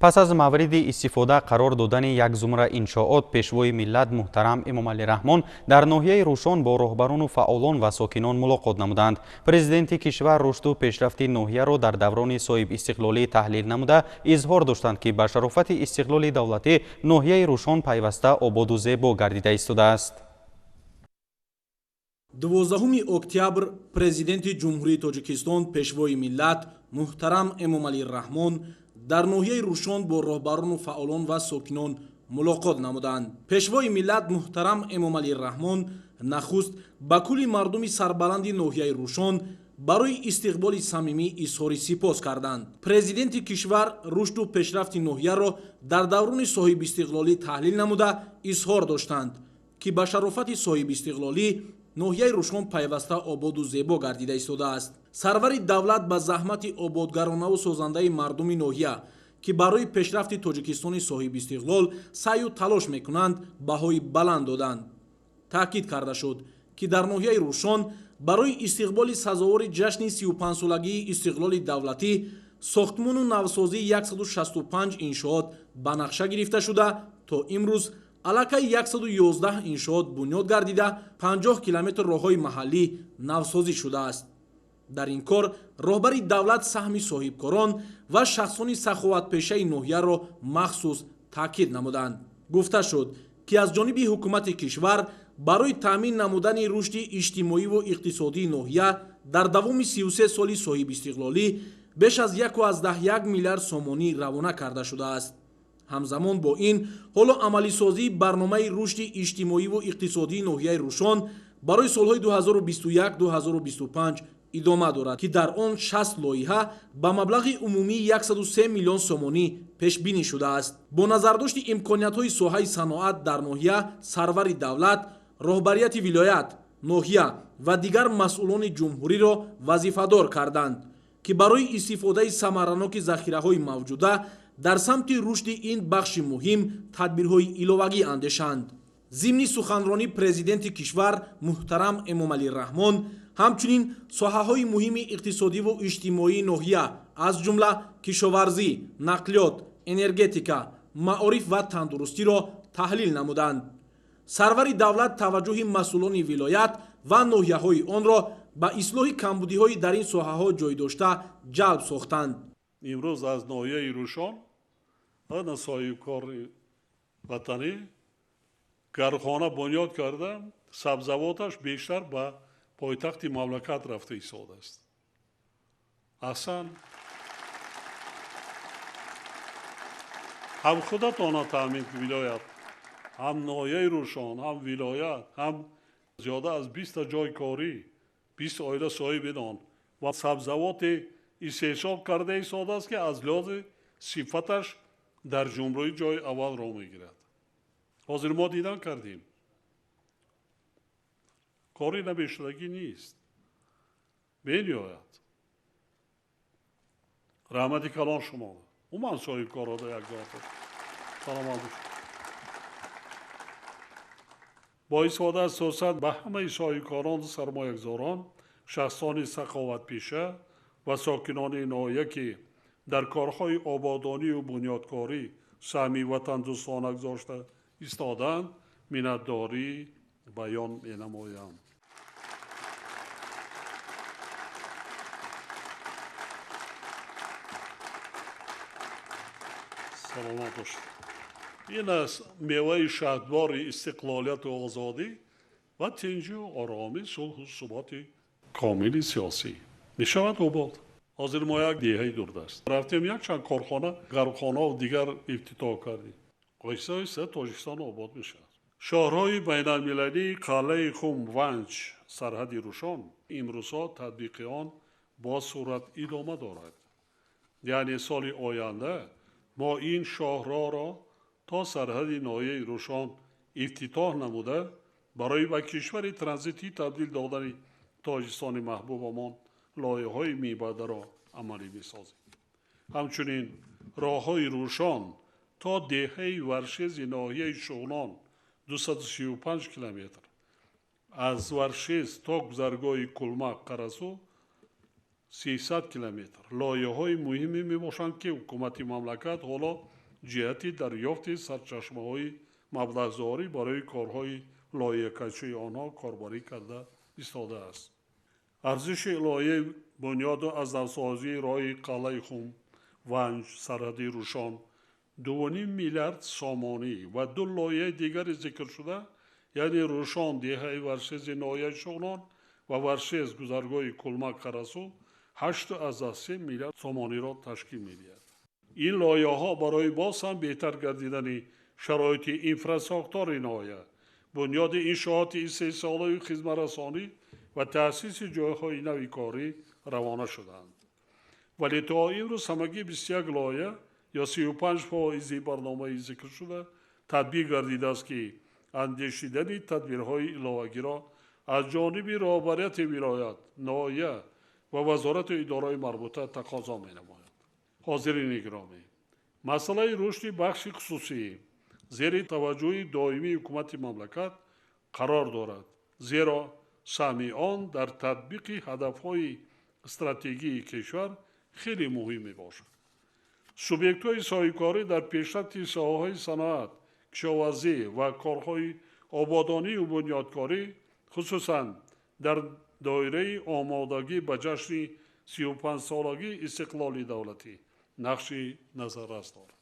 Пас аз мавриди истифода қарор додани як зумра иншоот, пешвои миллат муҳтарам Эмомалӣ Раҳмон дар ноҳияи Рӯшон бо роҳбарону фаъолон ва сокинон мулоқот намуданд. Президенти кишвар рушду пешрафти ноҳияро дар даврони соҳибистиқлолӣ таҳлил намуда, изҳор доштанд, ки ба шарофати истиқлоли давлатӣ ноҳияи Рӯшон пайваста ободу зебо гардида истодааст. 12 октябр президенти Ҷумҳурии Тоҷикистон, пешвои миллат муҳтарам Эмомалӣ Раҳмон дар ноҳияи Рӯшон бо роҳбарону фаъолон ва сокинон мулоқот намуданд. Пешвои миллат муҳтарам Эмомалӣ Раҳмон Нахуст ба кулли мардуми сарбаланди ноҳияи Рӯшон барои истиқболи самимӣ изҳори сипос карданд. Президенти кишвар рушду пешрафти ноҳияро дар даврони соҳибистиқлолӣ таҳлил намуда изҳор доштанд, ки ба шарофати соҳибистиқлолӣ ноҳияи Рӯшон пайваста ободу зебо гардида истодааст. Сарвари давлат ба заҳмати ободгаронаву созандаи мардуми ноҳия, ки барои пешрафти Тоҷикистони соҳибистиқлол саъю талош мекунанд, баҳои баланд доданд. Таъкид карда шуд, ки дар ноҳияи Рӯшон барои истиқболи сазовори ҷашни 35-солагии истиқлоли давлатӣ сохтмону навсозии 165 иншоот ба нақша гирифта шуда, то имрӯз аллакай 111 иншоот бунёд гардида, 50 километр роҳҳои маҳаллӣ навсозӣ шудааст. Дар ин кор роҳбари давлат саҳми соҳибкорон ва шахсони саховатпешаи ноҳияро махсус таъкид намуданд. Гуфта шуд, ки аз ҷониби ҳукумати кишвар барои таъмин намудани рушди иҷтимоиву иқтисодии ноҳия дар давоми 33 соли соҳибистиқлолӣ беш аз 1,1 миллиард сомонӣ равона карда шудааст. Ҳамзамон бо ин, ҳоло амалисозии барномаи рушди иҷтимоиву иқтисодии ноҳияи Рӯшон барои солҳои 2021-2025 идома дорад, ки дар он 60 лоиҳа ба маблағи умумии 103 миллион сомонӣ пешбинӣ шудааст. Бо назардошти имкониятҳои соҳаи саноат дар ноҳия, сарвари давлат, роҳбарияти вилоят, ноҳия ва дигар масъулони ҷумҳуриро вазифадор карданд, ки барои истифодаи самараноки захираҳои мавҷуда дар самти рушди ин бахши муҳим тадбирҳои иловагӣ андешанд. Зимни суханронӣ президенти кишвар муҳтарам Эмомалӣ Раҳмон ҳамчунин соҳаҳои муҳими иқтисодиву иҷтимоии ноҳия, аз ҷумла кишоварзӣ, нақлиёт, энергетика, маориф ва тандурустиро таҳлил намуданд. Сарвари давлат таваҷҷӯҳи масъулони вилоят ва ноҳияҳои онро ба ислоҳи камбудиҳои дар ин соҳаҳо ҷой дошта ҷалб сохтанд. Имрӯз аз ноҳияи Рӯшон ана соҳибкори ватанӣ гархона бунёд карда, сабзавоташ бештар ба пойтахти мамлакат рафта истодааст. Аҳсан, ҳам худатона таъмин вилоят, ҳам ноҳияи Рӯшон, ҳам вилоят, ҳам зиёда аз 20 ҷойи корӣ, 20 оила соҳиби нон ва сабзавоти истеҳсол карда истодааст, ки аз лиҳози сифаташ дар ҷумҳурӣ ҷойи аввалро мегирад. Ҳозир мо дидан кардем, кори набешудагӣ нест, бениҳоят. Раҳмати калон шумо, умуман соҳибкорода як зота. Саломат бошед. Бо истифода аз фурсат ба ҳамаи соҳибкорону сармоягузорон, шахсони саховатпеша ва сокинони ноҳия, ки дар корҳои ободонию бунёдкорӣ саҳми ватандӯстона гузошта истодаанд, миннатдорӣ баён менамоям. Саломат бошед. Ин аст меваи шаҳдбори истиқлолияту озодӣ ва тинҷу оромӣ, сулҳу суботи комили сиёсӣ. Мешавад обод. Ҳозир мо як деҳаи дурдаст рафтем, якчанд корхона, гармхонаву дигар ифтитоҳ кардем. Оҳиста оҳиста Тоҷикистон обод мешавад. Шоҳроҳи байналмилалии қалъаи Хум Ванҷ сарҳади Рӯшон имрӯзҳо татбиқи он бо суръат идома дорад. Яъне соли оянда мо ин шоҳроҳро то сарҳади ноҳияи Рӯшон ифтитоҳ намуда, барои ба кишвари транзитӣ табдил додани Тоҷикистони маҳбубамон лоиҳаҳои мебаъдаро амалӣ месозем. Ҳамчунин роҳҳои Рӯшон то деҳаи Варшези ноҳияи Шуғнон 235 километр, аз Варшез то гузаргоҳи Кулмак Қарасу 300 километр лоиҳаҳои муҳиме мебошанд, ки ҳукумати мамлакат ҳоло ҷиҳати дарёфти сарчашмаҳои маблағгузорӣ барои корҳои лоиҳакашии онҳо корбарӣ карда истодааст. Арзиши лоиҳаи бунёду аз навсозии роҳи қалъаи Хум Ванҷ сарҳади Рӯшон 2,5 миллиард сомонӣ ва ду лоиҳаи дигари зикршуда, яъне Рӯшон деҳаи Варшези ноҳияи Шуғнон ва Варшез гузаргоҳи Кулмак Қарасу 8,3 миллиард сомониро ташкил медиҳад. Ин лоиҳаҳо барои боз ҳам беҳтар гардидани шароити инфрасохтори ноҳия бунёди иншооти истеҳсолию хизматрасонӣ ва таъсиси ҷойҳои нави корӣ равона шуданд. Вале то имрӯз ҳамагӣ 21 лоиҳа ё 35% барномаи зикршуда татбиқ гардидааст, ки андешидани тадбирҳои иловагиро аз ҷониби роҳбарияти вилоят, ноҳия ва вазорату идораҳои марбута тақозо менамояд. Ҳозирини гиромӣ, масъалаи рушди бахши хусусӣ зери таваҷҷӯҳи доимии ҳукумати мамлакат қарор дорад, зеро саҳми он дар татбиқи ҳадафҳои стратегии кишвар хеле муҳим мебошад. Субъектҳои соҳибкорӣ дар пешрафти соҳаҳои саноат, кишоварзӣ ва корҳои ободонию бунёдкорӣ, хусусан дар доираи омодагӣ ба ҷашни 35-солагии истиқлоли давлатӣ нақши назаррас дорад.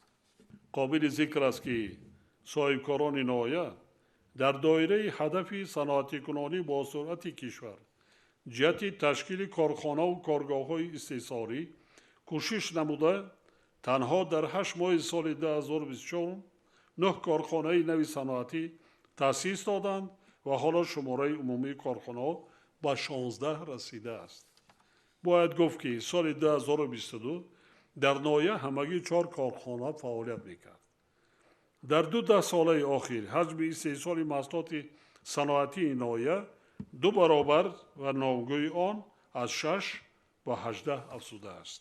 Қобили зикр аст, ки соҳибкорони ноҳия дар доираи ҳадафи саноатикунонӣ бо суръати кишвар ҷиҳати ташкили корхонаву коргоҳҳои истеҳсолӣ кӯшиш намуда, танҳо дар 8 моҳи соли 2024 9 корхонаи нави саноатӣ таъсис доданд ва ҳоло шумораи умумии корхонаҳо ба 16 расидааст. Бояд гуфт, ки соли 2022 дар ноҳия ҳамагӣ 4 корхона фаъолият мекард. Дар 2 даҳсолаи охир ҳаҷми истеҳсоли маҳсулоти саноатии ноҳия 2 баробар ва номгӯи он аз 6 ба 18 афзудааст.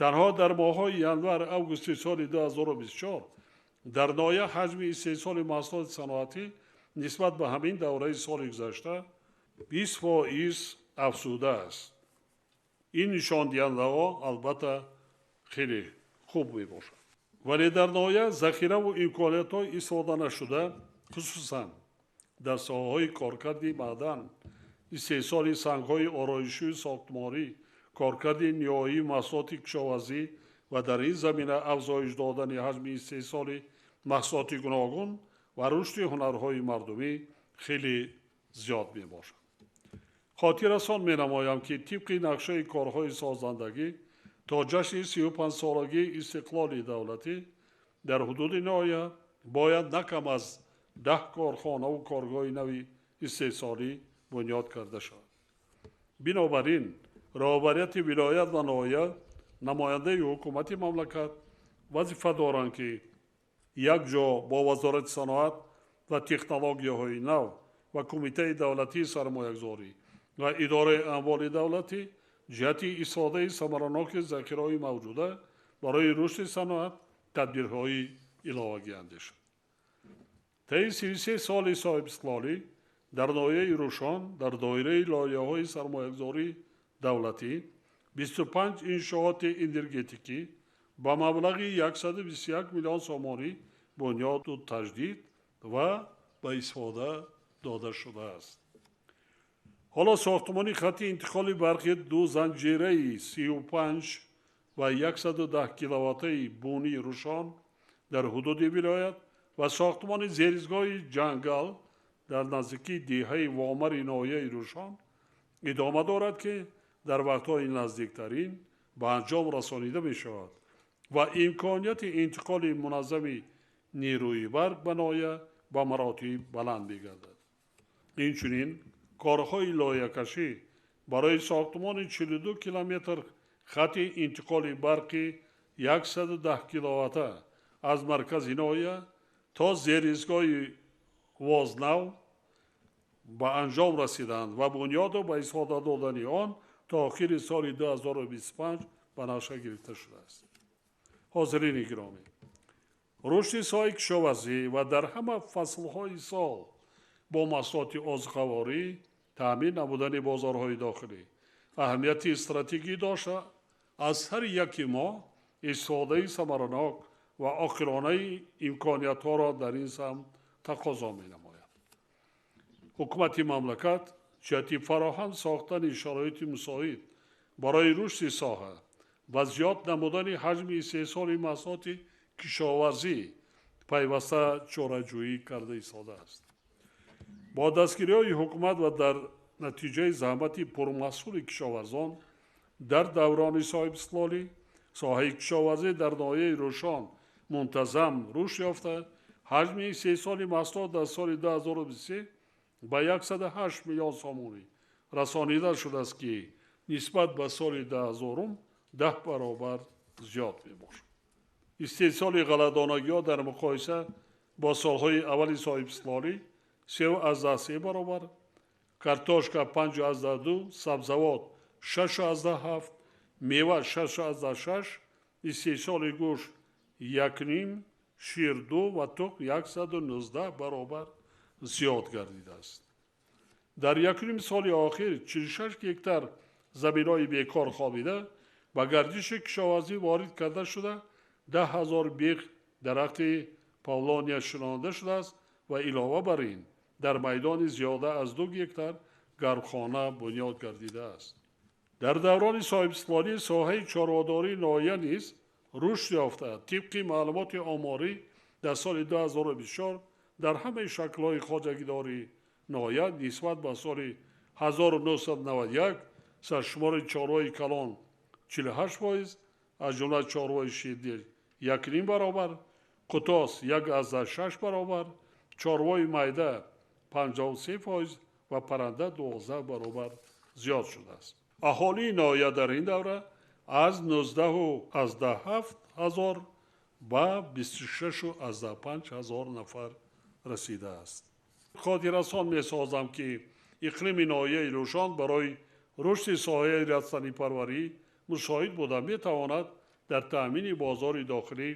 Танҳо дар моҳҳои январ-августи соли 2024 дар ноҳия ҳаҷми истеҳсоли маҳсулоти саноатӣ нисбат ба ҳамин давраи соли гузашта 20% афзудааст. Ин нишондиҳандаҳо албатта хеле хуб мебошад. Вале дар ноҳия захираву имкониятҳои истифода нашуда, хусусан дар соҳаҳои коркарди маъдан, истеҳсоли сангҳои ороишию сохтморӣ, коркарди ниҳоии маҳсулоти кишоварзӣ ва дар ин замина афзоиш додани ҳаҷми истеҳсоли маҳсулоти гуногун ва рушди ҳунарҳои мардумӣ хеле зиёд мебошад. Хотиррасон менамоям, ки тибқи нақшаи корҳои созандагӣ то ҷашни 35-солагии истиқлоли давлатӣ дар ҳудуди ноҳия бояд на кам аз 10 корхонаву коргоҳи нави истеҳсолӣ бунёд карда шавад. Бинобар ин роҳбарияти вилоят ва ноҳия, намояндаи ҳукумати мамлакат вазифа доранд, ки якҷо бо Вазорати саноат ва технологияҳои нав ва Кумитаи давлатии сармоягузорӣ ва идораи амволи давлатӣ ҷиҳати истифодаи самараноки захираҳои мавҷуда барои рушди саноат тадбирҳои иловагӣ андешанд. Таи 33 соли соҳибистиқлолӣ дар ноҳияи Рӯшон дар доираи лоиҳаҳои сармоягузории давлатӣ 25 иншооти энергетикӣ ба маблағи 121 миллион сомонӣ бунёду таҷдид ва ба истифода дода шудааст. Ҳоло сохтмони хатти интиқоли барқи ду занҷираи 35 ва 110 киловаттаи бунии Рӯшон дар ҳудуди вилоят ва сохтмони зеризгоҳи ҷангал дар наздикии деҳаи Вомари ноҳияи Рӯшон идома дорад, ки дар вақтҳои наздиктарин ба анҷом расонида мешавад ва имконияти интиқоли муназзами нерӯи барқ ба ноҳия ба маротиб баланд мегардад. Инчунин корҳои лоиҳакашӣ барои сохтмони 42 километр хатти интиқоли барқи 110 киловатта аз маркази ноҳия то зеризгоҳи Вознав ба анҷом расиданд ва бунёду ба истифода додани он то охири соли 2025 ба нақша гирифта шудааст. Ҳозирини гиромӣ, рушди соҳаи кишоварзӣ ва дар ҳама фаслҳои сол бо маҳсулоти озуқаворӣ таъмин намудани бозорҳои дохилӣ аҳамияти стратегӣ дошта, аз ҳар яки мо истифодаи самаранок ва оқилонаи имкониятҳоро дар ин самт тақозо менамояд. Ҳукумати мамлакат ҷиҳати фароҳам сохтани шароити мусоид барои рушди соҳа ва зиёд намудани ҳаҷми истеҳсоли маҳсулоти кишоварзӣ пайваста чораҷӯӣ карда истодааст. Бо дастгириҳои ҳукумат ва дар натиҷаи заҳмати пурмаҳсули кишоварзон дар даврони соҳибистиқлолӣ соҳаи кишоварзӣ дар ноҳияи Рӯшон мунтазам рушд ёфта, Ҳаҷми истеҳсоли маҳсулот дар соли 2023 ба 108 миллион сомонӣ расонида шудааст, ки нисбат ба соли 2000 10 баробар зиёд мебошад. Истеҳсоли ғалладонагиҳо дар муқоиса бо солҳои аввали соҳибистиқлолӣ 3,3 баробар, картошка 5,2, сабзавот 6,7, мева 6,6, истеҳсоли гӯшт 1,5, шир 2 ва тухм 119 баробар зиёд гардидааст. Дар 1,5 соли охир 46 гектар заминҳои бекор хобида ба гардиши кишоварзӣ ворид карда шуда, 10 000 бех дарахти павлония шинонда шудааст ва илова бар ин дар майдони зиёда аз 2 гектар гармхона бунёд гардидааст. Дар даврони соҳибистиқлолӣ соҳаи чорводории ноҳия низ рушд ёфта. Тибқи маълумоти оморӣ дар соли 2024 дар ҳамаи шаклҳои хоҷагидории ноҳия нисбат ба соли 1991 саршумори чорвои калон 48%, аз ҷумла чорвои ширдил 1,5 баробар, қутос 1,6 баробар, чорвои майда 53% ва парранда 12 баробар зиёд шудааст. Аҳолии ноҳия дар ин давра аз 19,7 ҳазор ба 26,5 ҳазор нафар расидааст. Хотиррасон месозам, ки иқлими ноҳияи Рӯшон барои рушди соҳаи растанипарварӣ мусоид буда метавонад дар таъмини бозори дохилӣ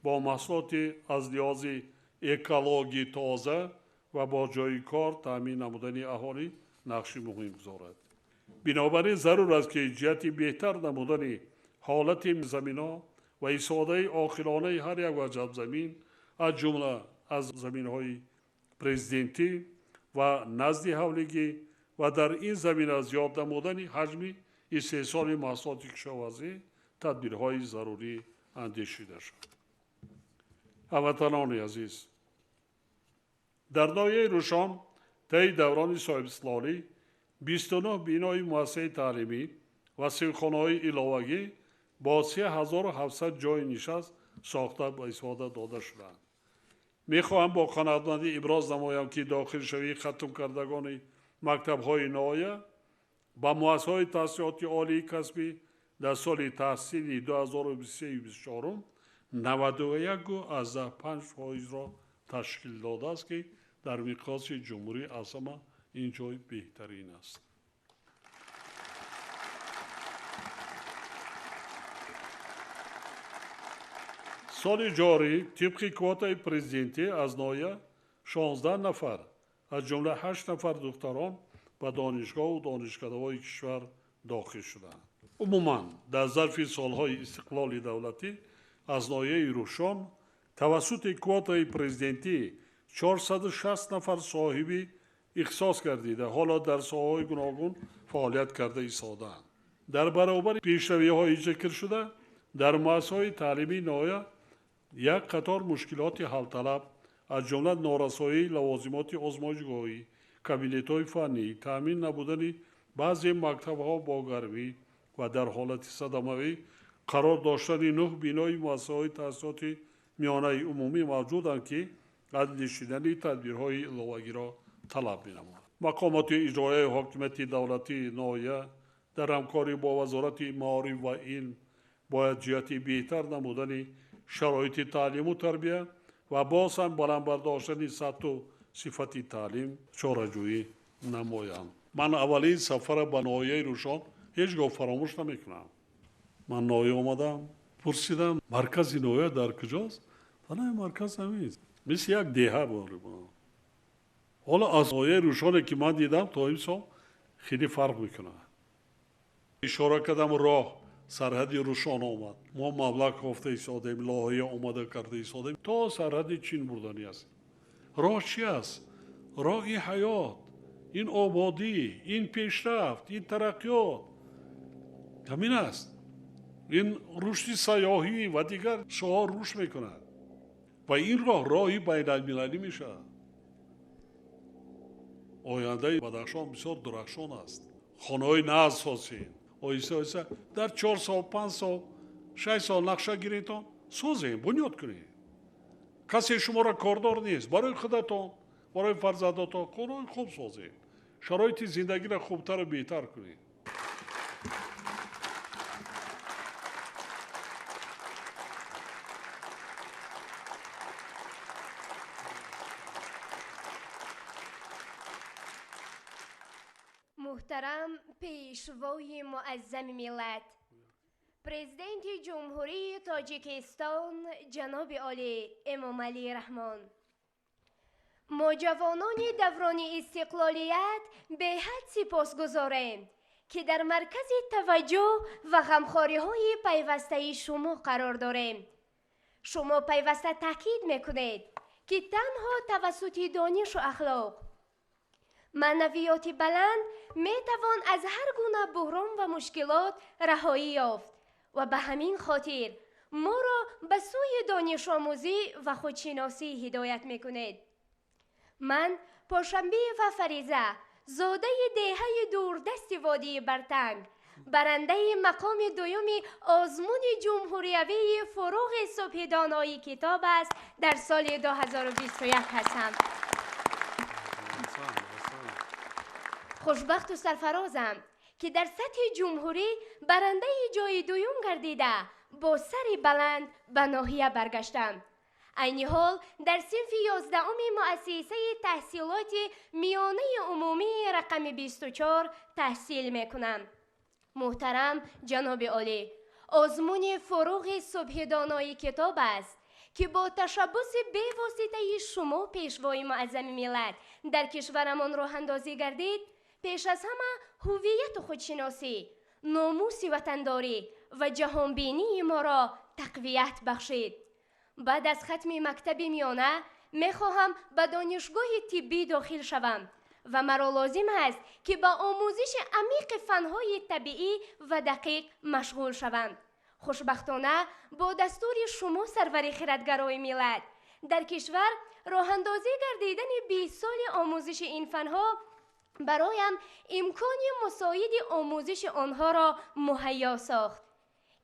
бо маҳсулоти аз лиҳози экологӣ тоза ва бо ҷойи кор таъмин намудани аҳолӣ нақши муҳим гузорад. Бинобар ин зарур аст, ки ҷиҳати беҳтар намудани ҳолати заминҳо ва истифодаи оқилонаи ҳар як ваҷаб замин, аз ҷумла аз заминҳои президентӣ ва назди ҳавлигӣ ва дар ин замина зиёд намудани ҳаҷми истеҳсоли маҳсулоти кишоварзӣ тадбирҳои зарурӣ андешида шуд. Ҳамватанони азиз, дар ноҳияи Рӯшон таи даврони соҳибистиқлолӣ 29 бинои муассисаи таълимӣ ва синфхонаҳои иловагӣ бо 3700 ҷойи нишаст сохта ба истифода дода шудаанд. Мехоҳам бо қаноатмандӣ иброз намоям, ки дохилшавии хатмкардагони мактабҳои ноҳия ба муассисаҳои таҳсилоти олии касбӣ дар соли таҳсили 2023-24 91,5%-ро ташкил додааст, ки дар миқёси ҷумҳурӣ аз ҳама ин ҷой беҳтарин аст. Соли ҷорӣ тибқи квотаи президентӣ аз ноҳия 16 нафар, аз ҷумла 8 нафар духтарон ба донишгоҳу донишкадаҳои кишвар дохил шуданд. Умуман дар зарфи солҳои истиқлоли давлатӣ аз ноҳияи Рӯшон тавассути квотаи президентӣ 460 нафар соҳиби ихтисос гардида, ҳоло дар соҳаҳои гуногун фаъолият карда истодаанд. Дар баробари пешравиҳои зикршуда дар муассисаҳои таълимии ноҳия як қатор мушкилоти ҳалталаб, аз ҷумла норасоии лавозимоти озмоишгоҳӣ, кабинетҳои фаннӣ, таъмин набудани баъзе мактабҳо бо гармӣ ва дар ҳолати садамавӣ қарор доштани 9 бинои муассисаҳои таҳсилоти миёнаи умумӣ мавҷуданд, ки андешидани тадбирҳои иловагиро талаб менамояд. Мақомоти иҷроияи ҳокимияти давлатии ноҳия дар ҳамкорӣ бо Вазорати маориф ва илм бояд ҷиҳати беҳтар намудани шароити таълиму тарбия ва боз ҳам баланд бардоштани сатҳу сифати таълим чораҷӯӣ намоянд. Ман аввалин сафара ба ноҳияи Рӯшон ҳеҷ гоҳ фаромӯш намекунам. Ман ноҳия омадам, пурсидам маркази ноҳия дар куҷост? Фалаи марказ ҳамин мисли як деҳа буд. Ҳоло аз ноҳияи Рӯшоне ки ман дидам то имсол хеле фарқ мекунад. Ишора кардам, роҳ сарҳади Рӯшон омад. Мо маблағ кофта истодем, лоҳия омода карда истодем, то сарҳади Чин бурданӣ аст. Роҳ чи аст? Роҳи ҳаёт, ин ободӣ, ин пешрафт, ин тараққиёт ҳамин аст. Ин рушди сайёҳӣ ва дигар соҳаҳо рушд мекунад ва ин роҳ роҳи байналмилалӣ мешавад. Ояндаи Бадахшон бисёр дурахшон аст. Хонаҳои нағз созем, оҳиста оҳиста дар 4 сол, 5 сол, 6 сол нақша гиритон, созем, бунёд кунем. Касе шуморо кордор нест. Барои худатон, барои фарзандотон хонаҳои хуб созед. Шароити зиндагиро хубтару беҳтар кунед. Муҳтарам Пешвои Муаззами миллат, Президенти Ҷумҳурии Тоҷикистон ҷаноби олӣ Эмомалӣ Раҳмон. Мо ҷавонони даврони истиқлолият беҳад сипосгузорем, ки дар маркази таваҷҷӯҳ ва ғамхориҳои пайвастаи шумо қарор дорем. Шумо пайваста таъкид мекунед, ки танҳо тавассути донишу ахлоқ, маънавиёти баланд метавон аз ҳар гуна буҳрон ва мушкилот раҳоӣ ёфт ва ба ҳамин хотир моро ба сӯи донишомӯзӣ ва худшиносӣ ҳидоят мекунед. Ман Пошанбеева Фариза, зодаи деҳаи дурдасти водии Бартанг, барандаи мақоми дуюми озмуни ҷумҳуриявии фуруғи субҳи донои китоб аст дар соли 2021 ҳастам. Хушбахту сарфарозам, ки дар сатҳи ҷумҳурӣ барандаи ҷои дуюм гардида бо сари баланд ба ноҳия баргаштам. Айни ҳол дар синфи 11-уми муассисаи таҳсилоти миёнаи умумии рақами 24 таҳсил мекунам. Муҳтарам ҷаноби олӣ, озмуни фуруғи субҳи донои китоб аст, ки бо ташаббуси бевоситаи шумо Пешвои Муаззами миллат дар кишварамон роҳандозӣ гардид, пеш аз ҳама ҳувияту худшиносӣ, номуси ватандорӣ ва ҷаҳонбинии моро тақвият бахшид. Баъд аз хатми мактаби миёна мехоҳам ба донишгоҳи тиббӣ дохил шавам ва маро лозим аст, ки ба омӯзиши амиқи фанҳои табиӣ ва дақиқ машғул шавам. Хушбахтона бо дастури шумо сарвари хиратгарои миллат дар кишвар роҳандозӣ гардидани 20 соли омӯзиши ин фанҳо бароям имкони мусоиди омӯзиши онҳоро муҳайё сохт.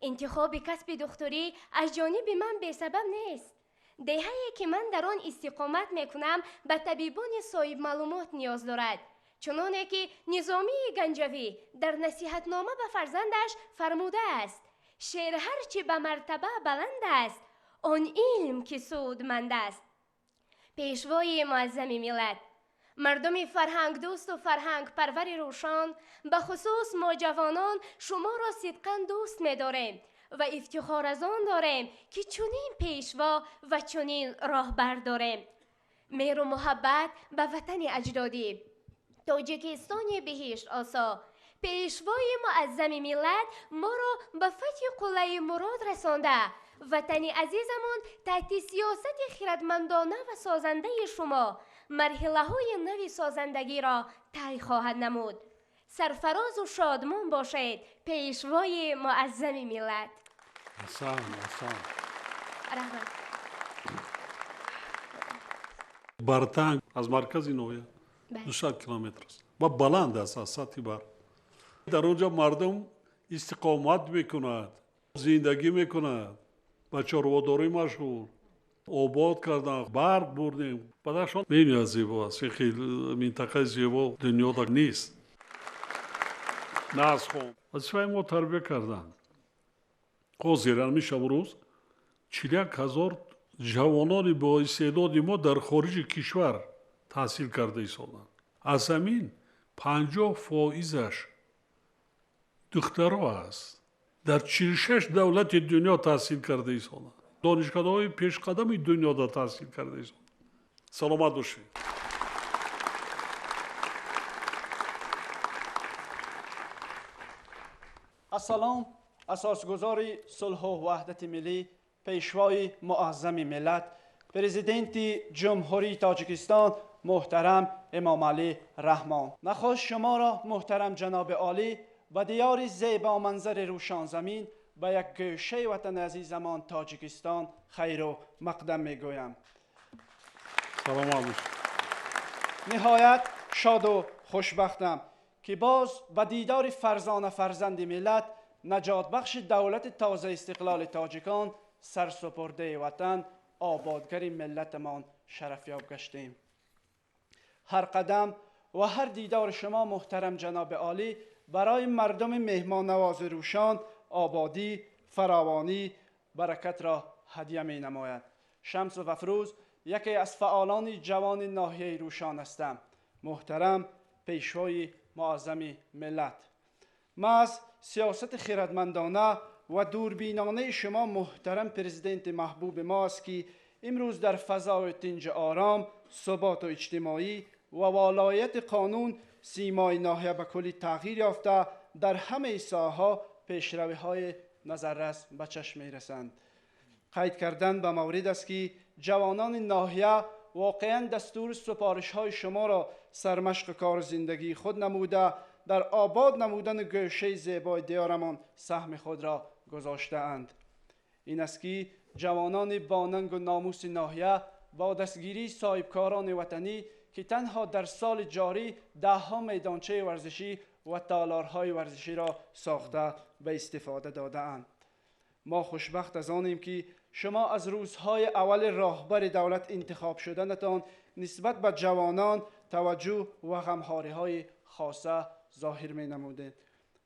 Интихоби касби духтурӣ аз ҷониби ман бесабаб нест. Деҳае ки ман дар он истиқомат мекунам ба табибони соҳибмаълумот ниёз дорад. Чуноне ки Низомии Ганҷавӣ дар насиҳатнома ба фарзандаш фармудааст: шер ҳарчи ба мартаба баланд аст, он илм ки судманд аст. Пешвои Муаззами миллат, мардуми фарҳангдӯсту фарҳангпарвари Рӯшон, ба хусус мо ҷавонон шуморо сидқан дӯст медорем ва ифтихор аз он дорем, ки чунин пешво ва чунин роҳбар дорем. Меҳру муҳаббат ба ватани аҷдодӣ, Тоҷикистони биҳиштосо, Пешвои Муаззами миллат моро ба фатҳи қуллаи мурод расонда, ватани азизамон таҳти сиёсати хиратмандона ва созандаи шумо марҳилаҳои нави созандагиро тай хоҳад намуд. Сарфарозу шодмон бошед, Пешвои Муаззами миллат. Асан, асан. Раҳмат. Бартанг аз маркази ноҳия 200 километр аст ва баланд аст аз сатҳи баҳр. Дар он ҷо мардум истиқомат мекунад, зиндагӣ мекунад, ба чорводорӣ машғул, обод кардан, барқ бурдем. Бадахшон бениҳоят зебо аст, хеле минтақаи зебо дунёда нест. Насхон вазифаи мо тарбия кардан. Ҳозир ҳамин шабу рӯз 41 ҳазор ҷавонони боистеъдоди мо дар хориҷи кишвар таҳсил карда истоданд. Аз ҳамин 50%-аш духтаро аст. Дар 46 давлати дунё таҳсил карда истоданд. Донишгоҳҳои пешқадами дунёда таҳсил карда истоданд. Саломат бошед. Ассалом, асосгузори сулҳу ваҳдати миллӣ, Пешвои Муаззами миллат, Президенти Ҷумҳурии Тоҷикистон муҳтарам Эмомалӣ Раҳмон. Нахуст шуморо муҳтарам ҷаноби олӣ ба диёри зебоманзари Рӯшонзамин, ба як гӯшаи ватани азизамон Тоҷикистон хайру мақдам мегӯям. Саломат бошед. Ниҳоят шоду хушбахтам, ки боз ба дидори фарзона фарзанди миллат, наҷотбахши давлати тоза истиқлоли тоҷикон, сарсупурдаи ватан آبادگر ملتمان شرفیاب گشتیم. هر قدم و هر دیدار شما محترم جناب عالی برای مردم مهمان نواز روشان آبادی، فراوانی، برکت را هدیه می نماید. شمس و افروز یکی از فعالان جوان ناحیه روشان هستم. محترم پیشوای معظم ملت، ما از سیاست خردمندانه و دوربینانه شما محترم پرزیدنت محبوب ما است که امروز در فضای تنج آرام، ثبات و اجتماعی و والایت قانون سیمای ناحیه به کلی تغییر یافته، در همه ساحه‌ها پیشروی‌های نظررس به چشم می‌رسند. قید کردن به مورد است که جوانان ناحیه واقعا دستور سپارش‌های شما را سرمشق کار زندگی خود نموده، در آباد نمودن گوشه زیبای دیارمان سهم خود را گذاشته اند. این است که جوانان باننگ و ناموس ناحیه با دستگیری صاحبکاران وطنی که تنها در سال جاری ده‌ها میدانچه ورزشی و تالارهای ورزشی را ساخته به استفاده داده اند. ما خوشبخت از آنیم که شما از روزهای اول راهبر دولت انتخاب شدنتان نسبت به جوانان توجه و غمخواری‌های خاصه ظاهر می نمودید.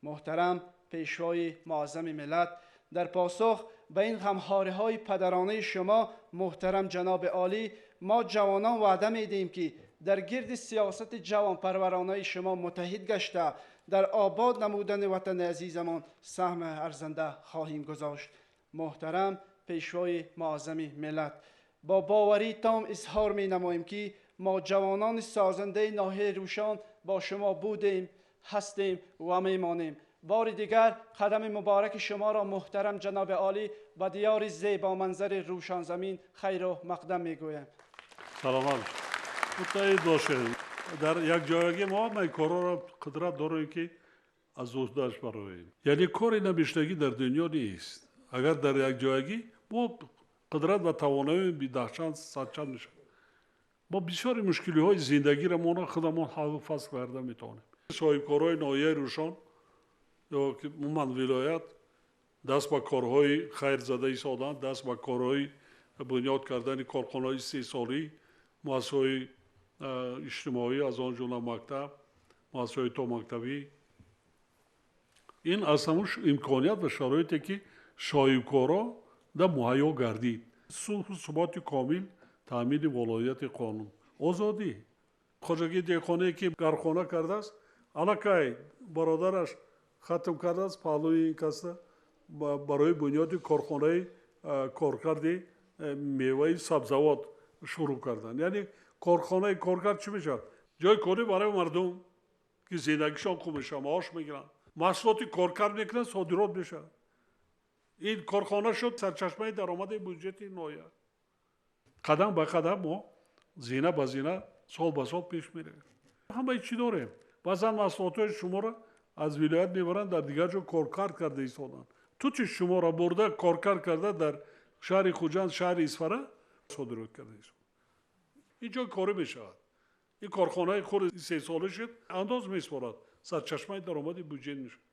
محترم پیشوای معظم ملت، در پاسخ به این غمخواری‌های پدرانه شما محترم جناب عالی، ما جوانان وعده می دهیم که در گرد سیاست جوانپرورانه شما متحد گشته در آباد نمودن وطن عزیزمان سهم ارزنده خواهیم گذاشت. محترم پیشوای معظم ملت، با باوری تام اظهار می نماییم که ما جوانان سازنده ناحیه روشان با شما بودیم، هستیم و میمانیم. بار دیگر قدم مبارک شما را محترم جناب عالی به دیار زیبا منظر روشان زمین خیر و مقدم میگویم. سلامت متعهد باشед. Дар якҷоягӣ мо ҳамаи корҳоро қудрат дорем, ки аз уҳдааш бароем. Яъне кори набиштагӣ дар дунё нест. Агар дар якҷоягӣ мо қудрат ва тавонои даҳчанд садчанд мешавад. Мо бисёри мушкилиҳои зиндагиро мо худамон ҳаллу фасл карда метавонем. Соҳибкорҳои ноҳияи Рӯшон ё ки умуман вилоят даст ба корҳои хайр зада истоданд, даст ба корҳои бунёд кардани корхонаҳои истеҳсолӣ, муассисаҳои иҷтимоӣ, аз он ҷумла мактаб, муассисаҳои томактабӣ. Ин аз ҳамун имконият ва шароите ки соҳибкорро да муҳайё гардид. Сулҳу суботи комил, таъмини волоияти қонун, озодӣ. Хоҷагии деҳқоние ки гархона кардааст, аллакай бародараш хатм кардааст паҳлӯи ин касда барои бунёди корхонаи коркарди меваи сабзавот шурӯъ карданд. Яъне корхонаи коркард чӣ мешавад? Ҷои корӣ барои мардум ки зиндагишон хуб мешавад, маош мегиранд, маҳсулоти коркард мекунанд, содирот мешавад. Ин корхона шуд сарчашмаи даромади буҷети ноҳия. Қадам ба қадам мо зина ба зина, сол ба сол пеш меравем. Ҳамаи чӣ дорем? Баъзан маҳсулотҳои шуморо аз вилоят мебаранд, дар дигар ҷо коркард карда истоданд. Тути шуморо бурда коркард карда дар шаҳри Хуҷанд, шаҳри Исфара содирот карда истоданд. Ин ҷо корӣ мешавад. Ин корхонаи худ истеҳсолӣ шуд, андоз меспорад, сарчашмаи даромади буҷет мешавад.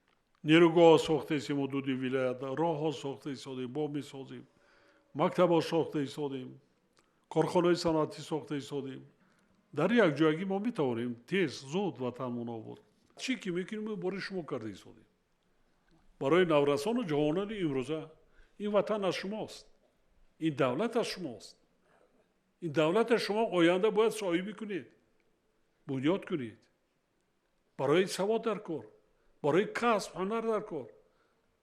Нерӯгоҳҳо сохта истем ҳудуди вилоят, роҳҳо сохта истодем, бо месозем, мактабҳо сохта истодем, корхонаҳои саноатӣ сохта истодем. Дар якҷоягӣ мо метавонем тез, зуд ватанмон обод. Чӣ ки мекунем, мо бори шумо карда истодем. Барои наврасону ҷавонони имрӯза ин ватан аз шумост, ин давлат аз шумост. Ин давлата шумо оянда бояд соҳибӣ кунед, бунёд кунед. Барои савод дар кор, барои касб, ҳунар дар кор,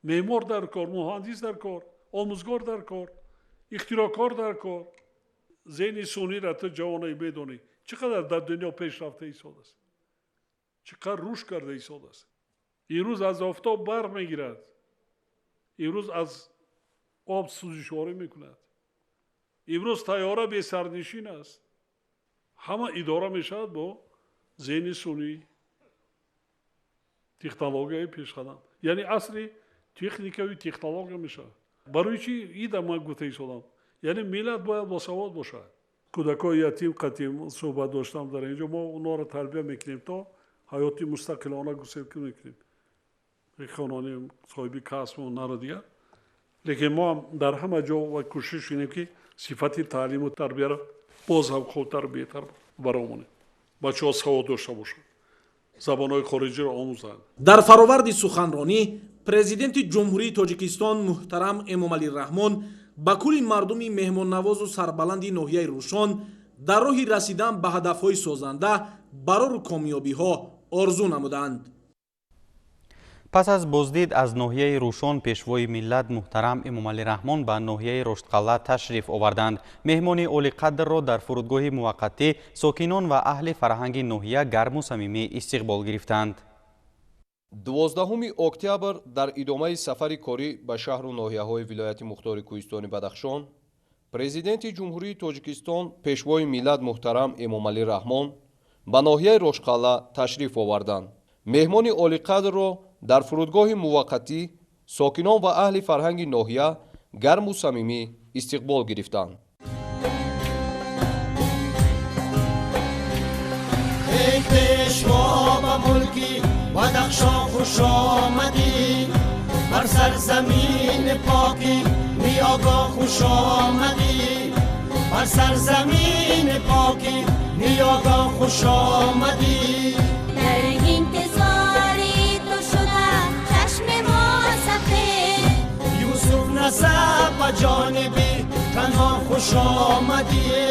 меъмор дар кор, муҳандис дар кор, омӯзгор дар кор, ихтироъкор дар кор. Зеҳни сунъиро ту ҷавоне медонӣ, чӣ қадар дар дунё пешрафта истодааст, чӣ қадар рушд карда истодааст. Имрӯз аз офтоб барқ мегирад, имрӯз аз об сӯзишворӣ мекунад, имрӯз тайёра бесарнишин аст. Ҳама идора мешавад бо зеҳни сунъӣ, технологияи пешқадам. Яъне асри техникаву технология мешавад. Барои чӣ ида ман гуфта истодам? Яъне миллат бояд босавод бошад. Кӯдакҳои ятим қатим суҳбат доштам дар инҷо, мо онҳоро тарбия мекунем то ҳаёти мустақилона гусел мекунем. Хононем, соҳиби касбу ҳунару дигар. Лекин мо ҳам дар ҳама ҷо ва кӯшиш кунем, ки сифати таълиму тарбияро боз ҳам хубтар, беҳтар баромонем. Бачаҳо савод дошта бошанд, забонҳои хориҷиро омӯзанд. Дар фароварди суханронӣ Президенти Ҷумҳурии Тоҷикистон муҳтарам Эмомалӣ Раҳмон ба кулли мардуми меҳмоннавозу сарбаланди ноҳияи Рӯшон дар роҳи расидан ба ҳадафҳои созанда барору комёбиҳо орзу намуданд. Пас аз боздид аз ноҳияи Рӯшон Пешвои миллат муҳтарам Эмомалӣ Раҳмон ба ноҳияи Роштқалъа ташриф оварданд. Меҳмони олиқадрро дар фурудгоҳи муваққатӣ сокинон ва аҳли фарҳанги ноҳия гарму самимӣ истиқбол гирифтанд. 12 октябр дар идомаи сафари корӣ ба шаҳру ноҳияҳои вилояти мухтори Кӯҳистони Бадахшон Президенти Ҷумҳурии Тоҷикистон Пешвои миллат муҳтарам Эмомалӣ Раҳмон ба ноҳияи Рошқалъа ташриф оварданд. Меҳмони олиқадрро дар фурудгоҳи муваққатӣ сокинон ва аҳли фарҳанги ноҳия гарму самимӣ истиқбол гирифтанд. Эй пешво, ба мулки Бадахшон хуш омадӣ, бар сарзамини покӣ ниёгон хуш омадӣ, бар сарзамини покӣ ниёгон хуш омадӣ. Дар интизори ту шуда чашми мо сафед, Юсуф насаб ба ҷониби канон хуш омадӣ.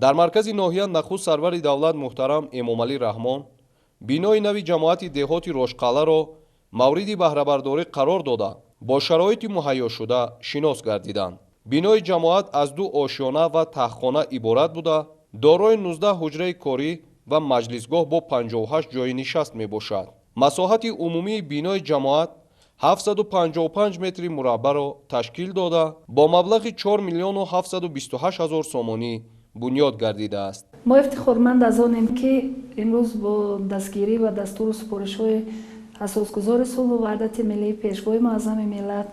Дар маркази ноҳия нахуст сарвари давлат муҳтарам Эмомалӣ Раҳмон бинои нави ҷамоати деҳоти Рошқалъаро мавриди баҳрабардорӣ қарор дода, бо шароити муҳайёшуда шинос гардиданд. Бинои ҷамоат аз ду ошёна ва таҳхона иборат буда, дорои 19 ҳуҷраи корӣ ва маҷлисгоҳ бо 58 ҷойи нишаст мебошад. Масоҳати умумии бинои ҷамоат 755 метри мураббаъро ташкил дода, бо маблағи 4 728 000 сомонӣ бунёд гардидааст. Мо ифтихорманд аз онем, ки имрӯз бо дастгирӣ ва дастуру супоришҳои асосгузори сулҳу ваҳдати миллӣ, пешвои муаззами миллат,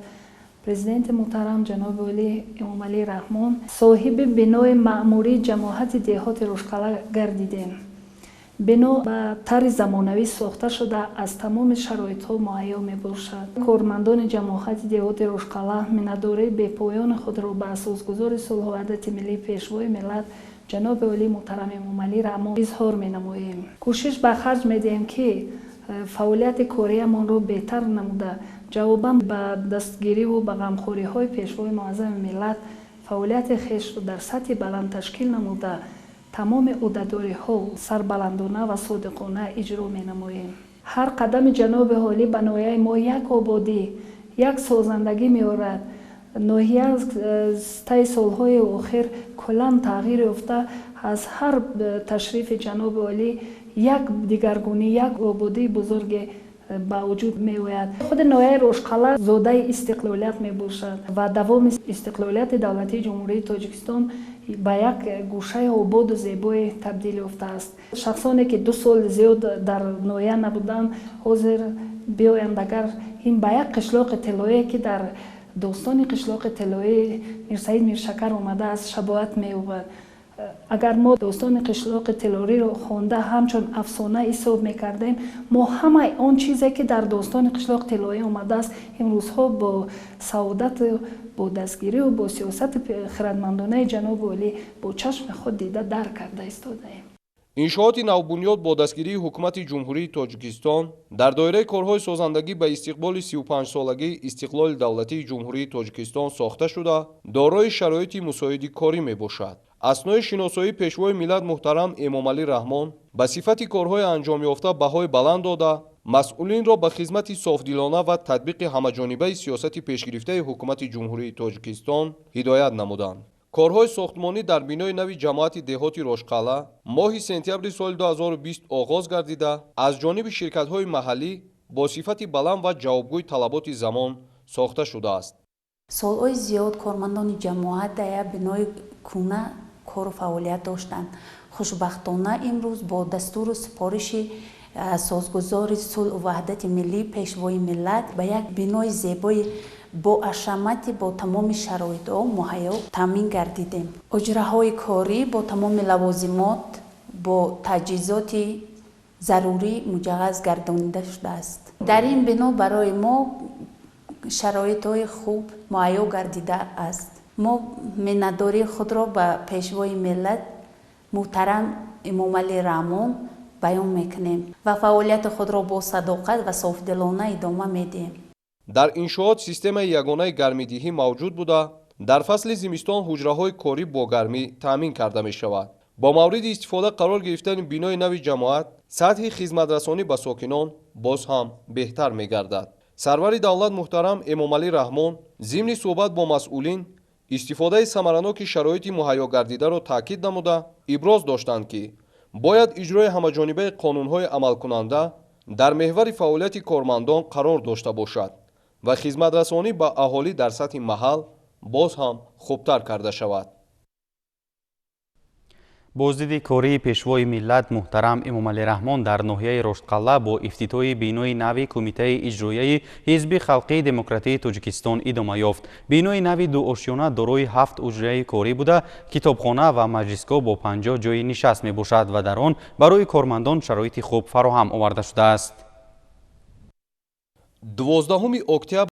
президенти муҳтарам ҷаноби олӣ Эмомалӣ Раҳмон соҳиби бинои маъмурии ҷамоати деҳоти Рошқалъа гардидем. Бино ба тарзи замонавӣ сохта шуда, аз тамоми шароитҳо муҳайё мебошад. Кормандони ҷамоати деҳоти Рошқалъа миннатдории бепоёни худро ба асосгузори сулҳу ваҳдати миллӣ, пешвои миллат ҷаноби олӣ муҳтарам Эмомалӣ Раҳмон изҳор менамоем. Кӯшиш ба харҷ медиҳем, ки фаъолияти кориямонро беҳтар намуда, ҷавобан ба дастгириву ба ғамхориҳои пешвои муаззами миллат фаъолияти хешро дар сатҳи баланд ташкил намуда, тамоми ӯҳдадориҳо сарбаландона ва содиқона иҷро менамоем. Ҳар қадами ҷаноби олӣ ба ноҳияи мо як ободӣ, як созандагӣ меорад. Ноҳия таи солҳои охир куллан тағйир ёфта, аз ҳар ташрифи ҷаноби олӣ як дигаргунӣ, як ободии бузурге ба вуҷуд меояд. Худи ноҳияи Рошқалъа зодаи истиқлолият мебошад ва давоми истиқлолияти давлатии Ҷумҳурии Тоҷикистон ба як гӯшаи ободу зебое табдил ёфтааст. Шахсоне ки 2 сол зиёд дар ноҳия набуданд, ҳозир биёянд, агар ин ба як қишлоқи тиллоие, ки дар достони қишлоқи тиллоии Мирсаид Миршакар омадааст, шабоҳат меёбад. Агар мо достони қишлоқи тиллориро хонда ҳамчун афсона ҳисоб мекардем, мо ҳамаи он чизе, ки дар достони қишлоқи тиллоӣ омадааст, имрӯзҳо бо саодату бо дастгириву бо сиёсати хирадмандонаи ҷаноби олӣ бо чашми худ дида дарк карда истодаем. Иншооти навбунёд бо дастгирии ҳукумати Ҷумҳурии Тоҷикистон дар доираи корҳои созандагӣ ба истиқболи 35-солагии истиқлоли давлатии Ҷумҳурии Тоҷикистон сохта шуда, дорои шароити мусоиди корӣ мебошад. Аснои шиносоии пешвои миллат муҳтарам Эмомалӣ Раҳмон ба сифати корҳои анҷомёфта баҳои баланд дода, масъулинро ба хизмати софдилона ва татбиқи ҳамаҷонибаи сиёсати пешгирифтаи ҳукумати Ҷумҳурии Тоҷикистон ҳидоят намуданд. Корҳои сохтмонӣ дар бинои нави ҷамоати деҳоти Рошқалъа моҳи сентябри соли 2020 оғоз гардида, аз ҷониби ширкатҳои маҳаллӣ бо сифати баланд ва ҷавобгӯи талаботи замон сохта шудааст. Солҳои зиёд кормандони ҷамоат дар як бинои кӯна кору фаъолият доштанд. Хушбахтона имрӯз бо дастуру супориши асосгузори сулҳу ваҳдати миллӣ, пешвои миллат ба як бинои зебои бо ашамати бо тамоми шароитҳо муҳайё таъмин гардидем. Ҳуҷраҳои корӣ бо тамоми лавозимот, бо таҷҳизоти зарурӣ муҷаҳҳаз гардонида шудааст. Дар ин бино барои мо шароитҳои хуб муҳайё гардидааст. Мо миннатдории худро ба пешвои миллат муҳтарам Эмомалӣ Раҳмон баён мекунем ва фаъолияти худро бо садоқат ва софдилона идома медиҳем. Дар иншоот системаи ягонаи гармидиҳӣ мавҷуд буда, дар фасли зимистон ҳуҷраҳои корӣ бо гармӣ таъмин карда мешавад. Бо мавриди истифода қарор гирифтани бинои нави ҷамоат, сатҳи хизматрасонӣ ба сокинон боз ҳам беҳтар мегардад. Сарвари давлат муҳтарам Эмомалӣ Раҳмон зимни суҳбат бо масъулин истифодаи самараноки шароити муҳайё гардидаро таъкид намуда, иброз доштанд, ки бояд иҷрои ҳамаҷонибаи қонунҳои амалкунанда дар меҳвари фаъолияти кормандон қарор дошта бошад ва хизматрасонӣ ба аҳолӣ дар сатҳи маҳал боз ҳам хубтар карда шавад. Боздиди кории пешвои миллат муҳтарам Эмомалӣ Раҳмон дар ноҳияи Роштқалъа бо ифтитоҳи бинои нави Кумитаи иҷроияи Ҳизби Халқии Демократии Тоҷикистон идома ёфт. Бинои нави дуошёна дорои 7 ҳуҷраи корӣ буда, китобхона ва маҷлисгоҳ бо 50 ҷойи нишаст мебошад ва дар он барои кормандон шароити хуб фароҳам оварда шудааст. 12 октябр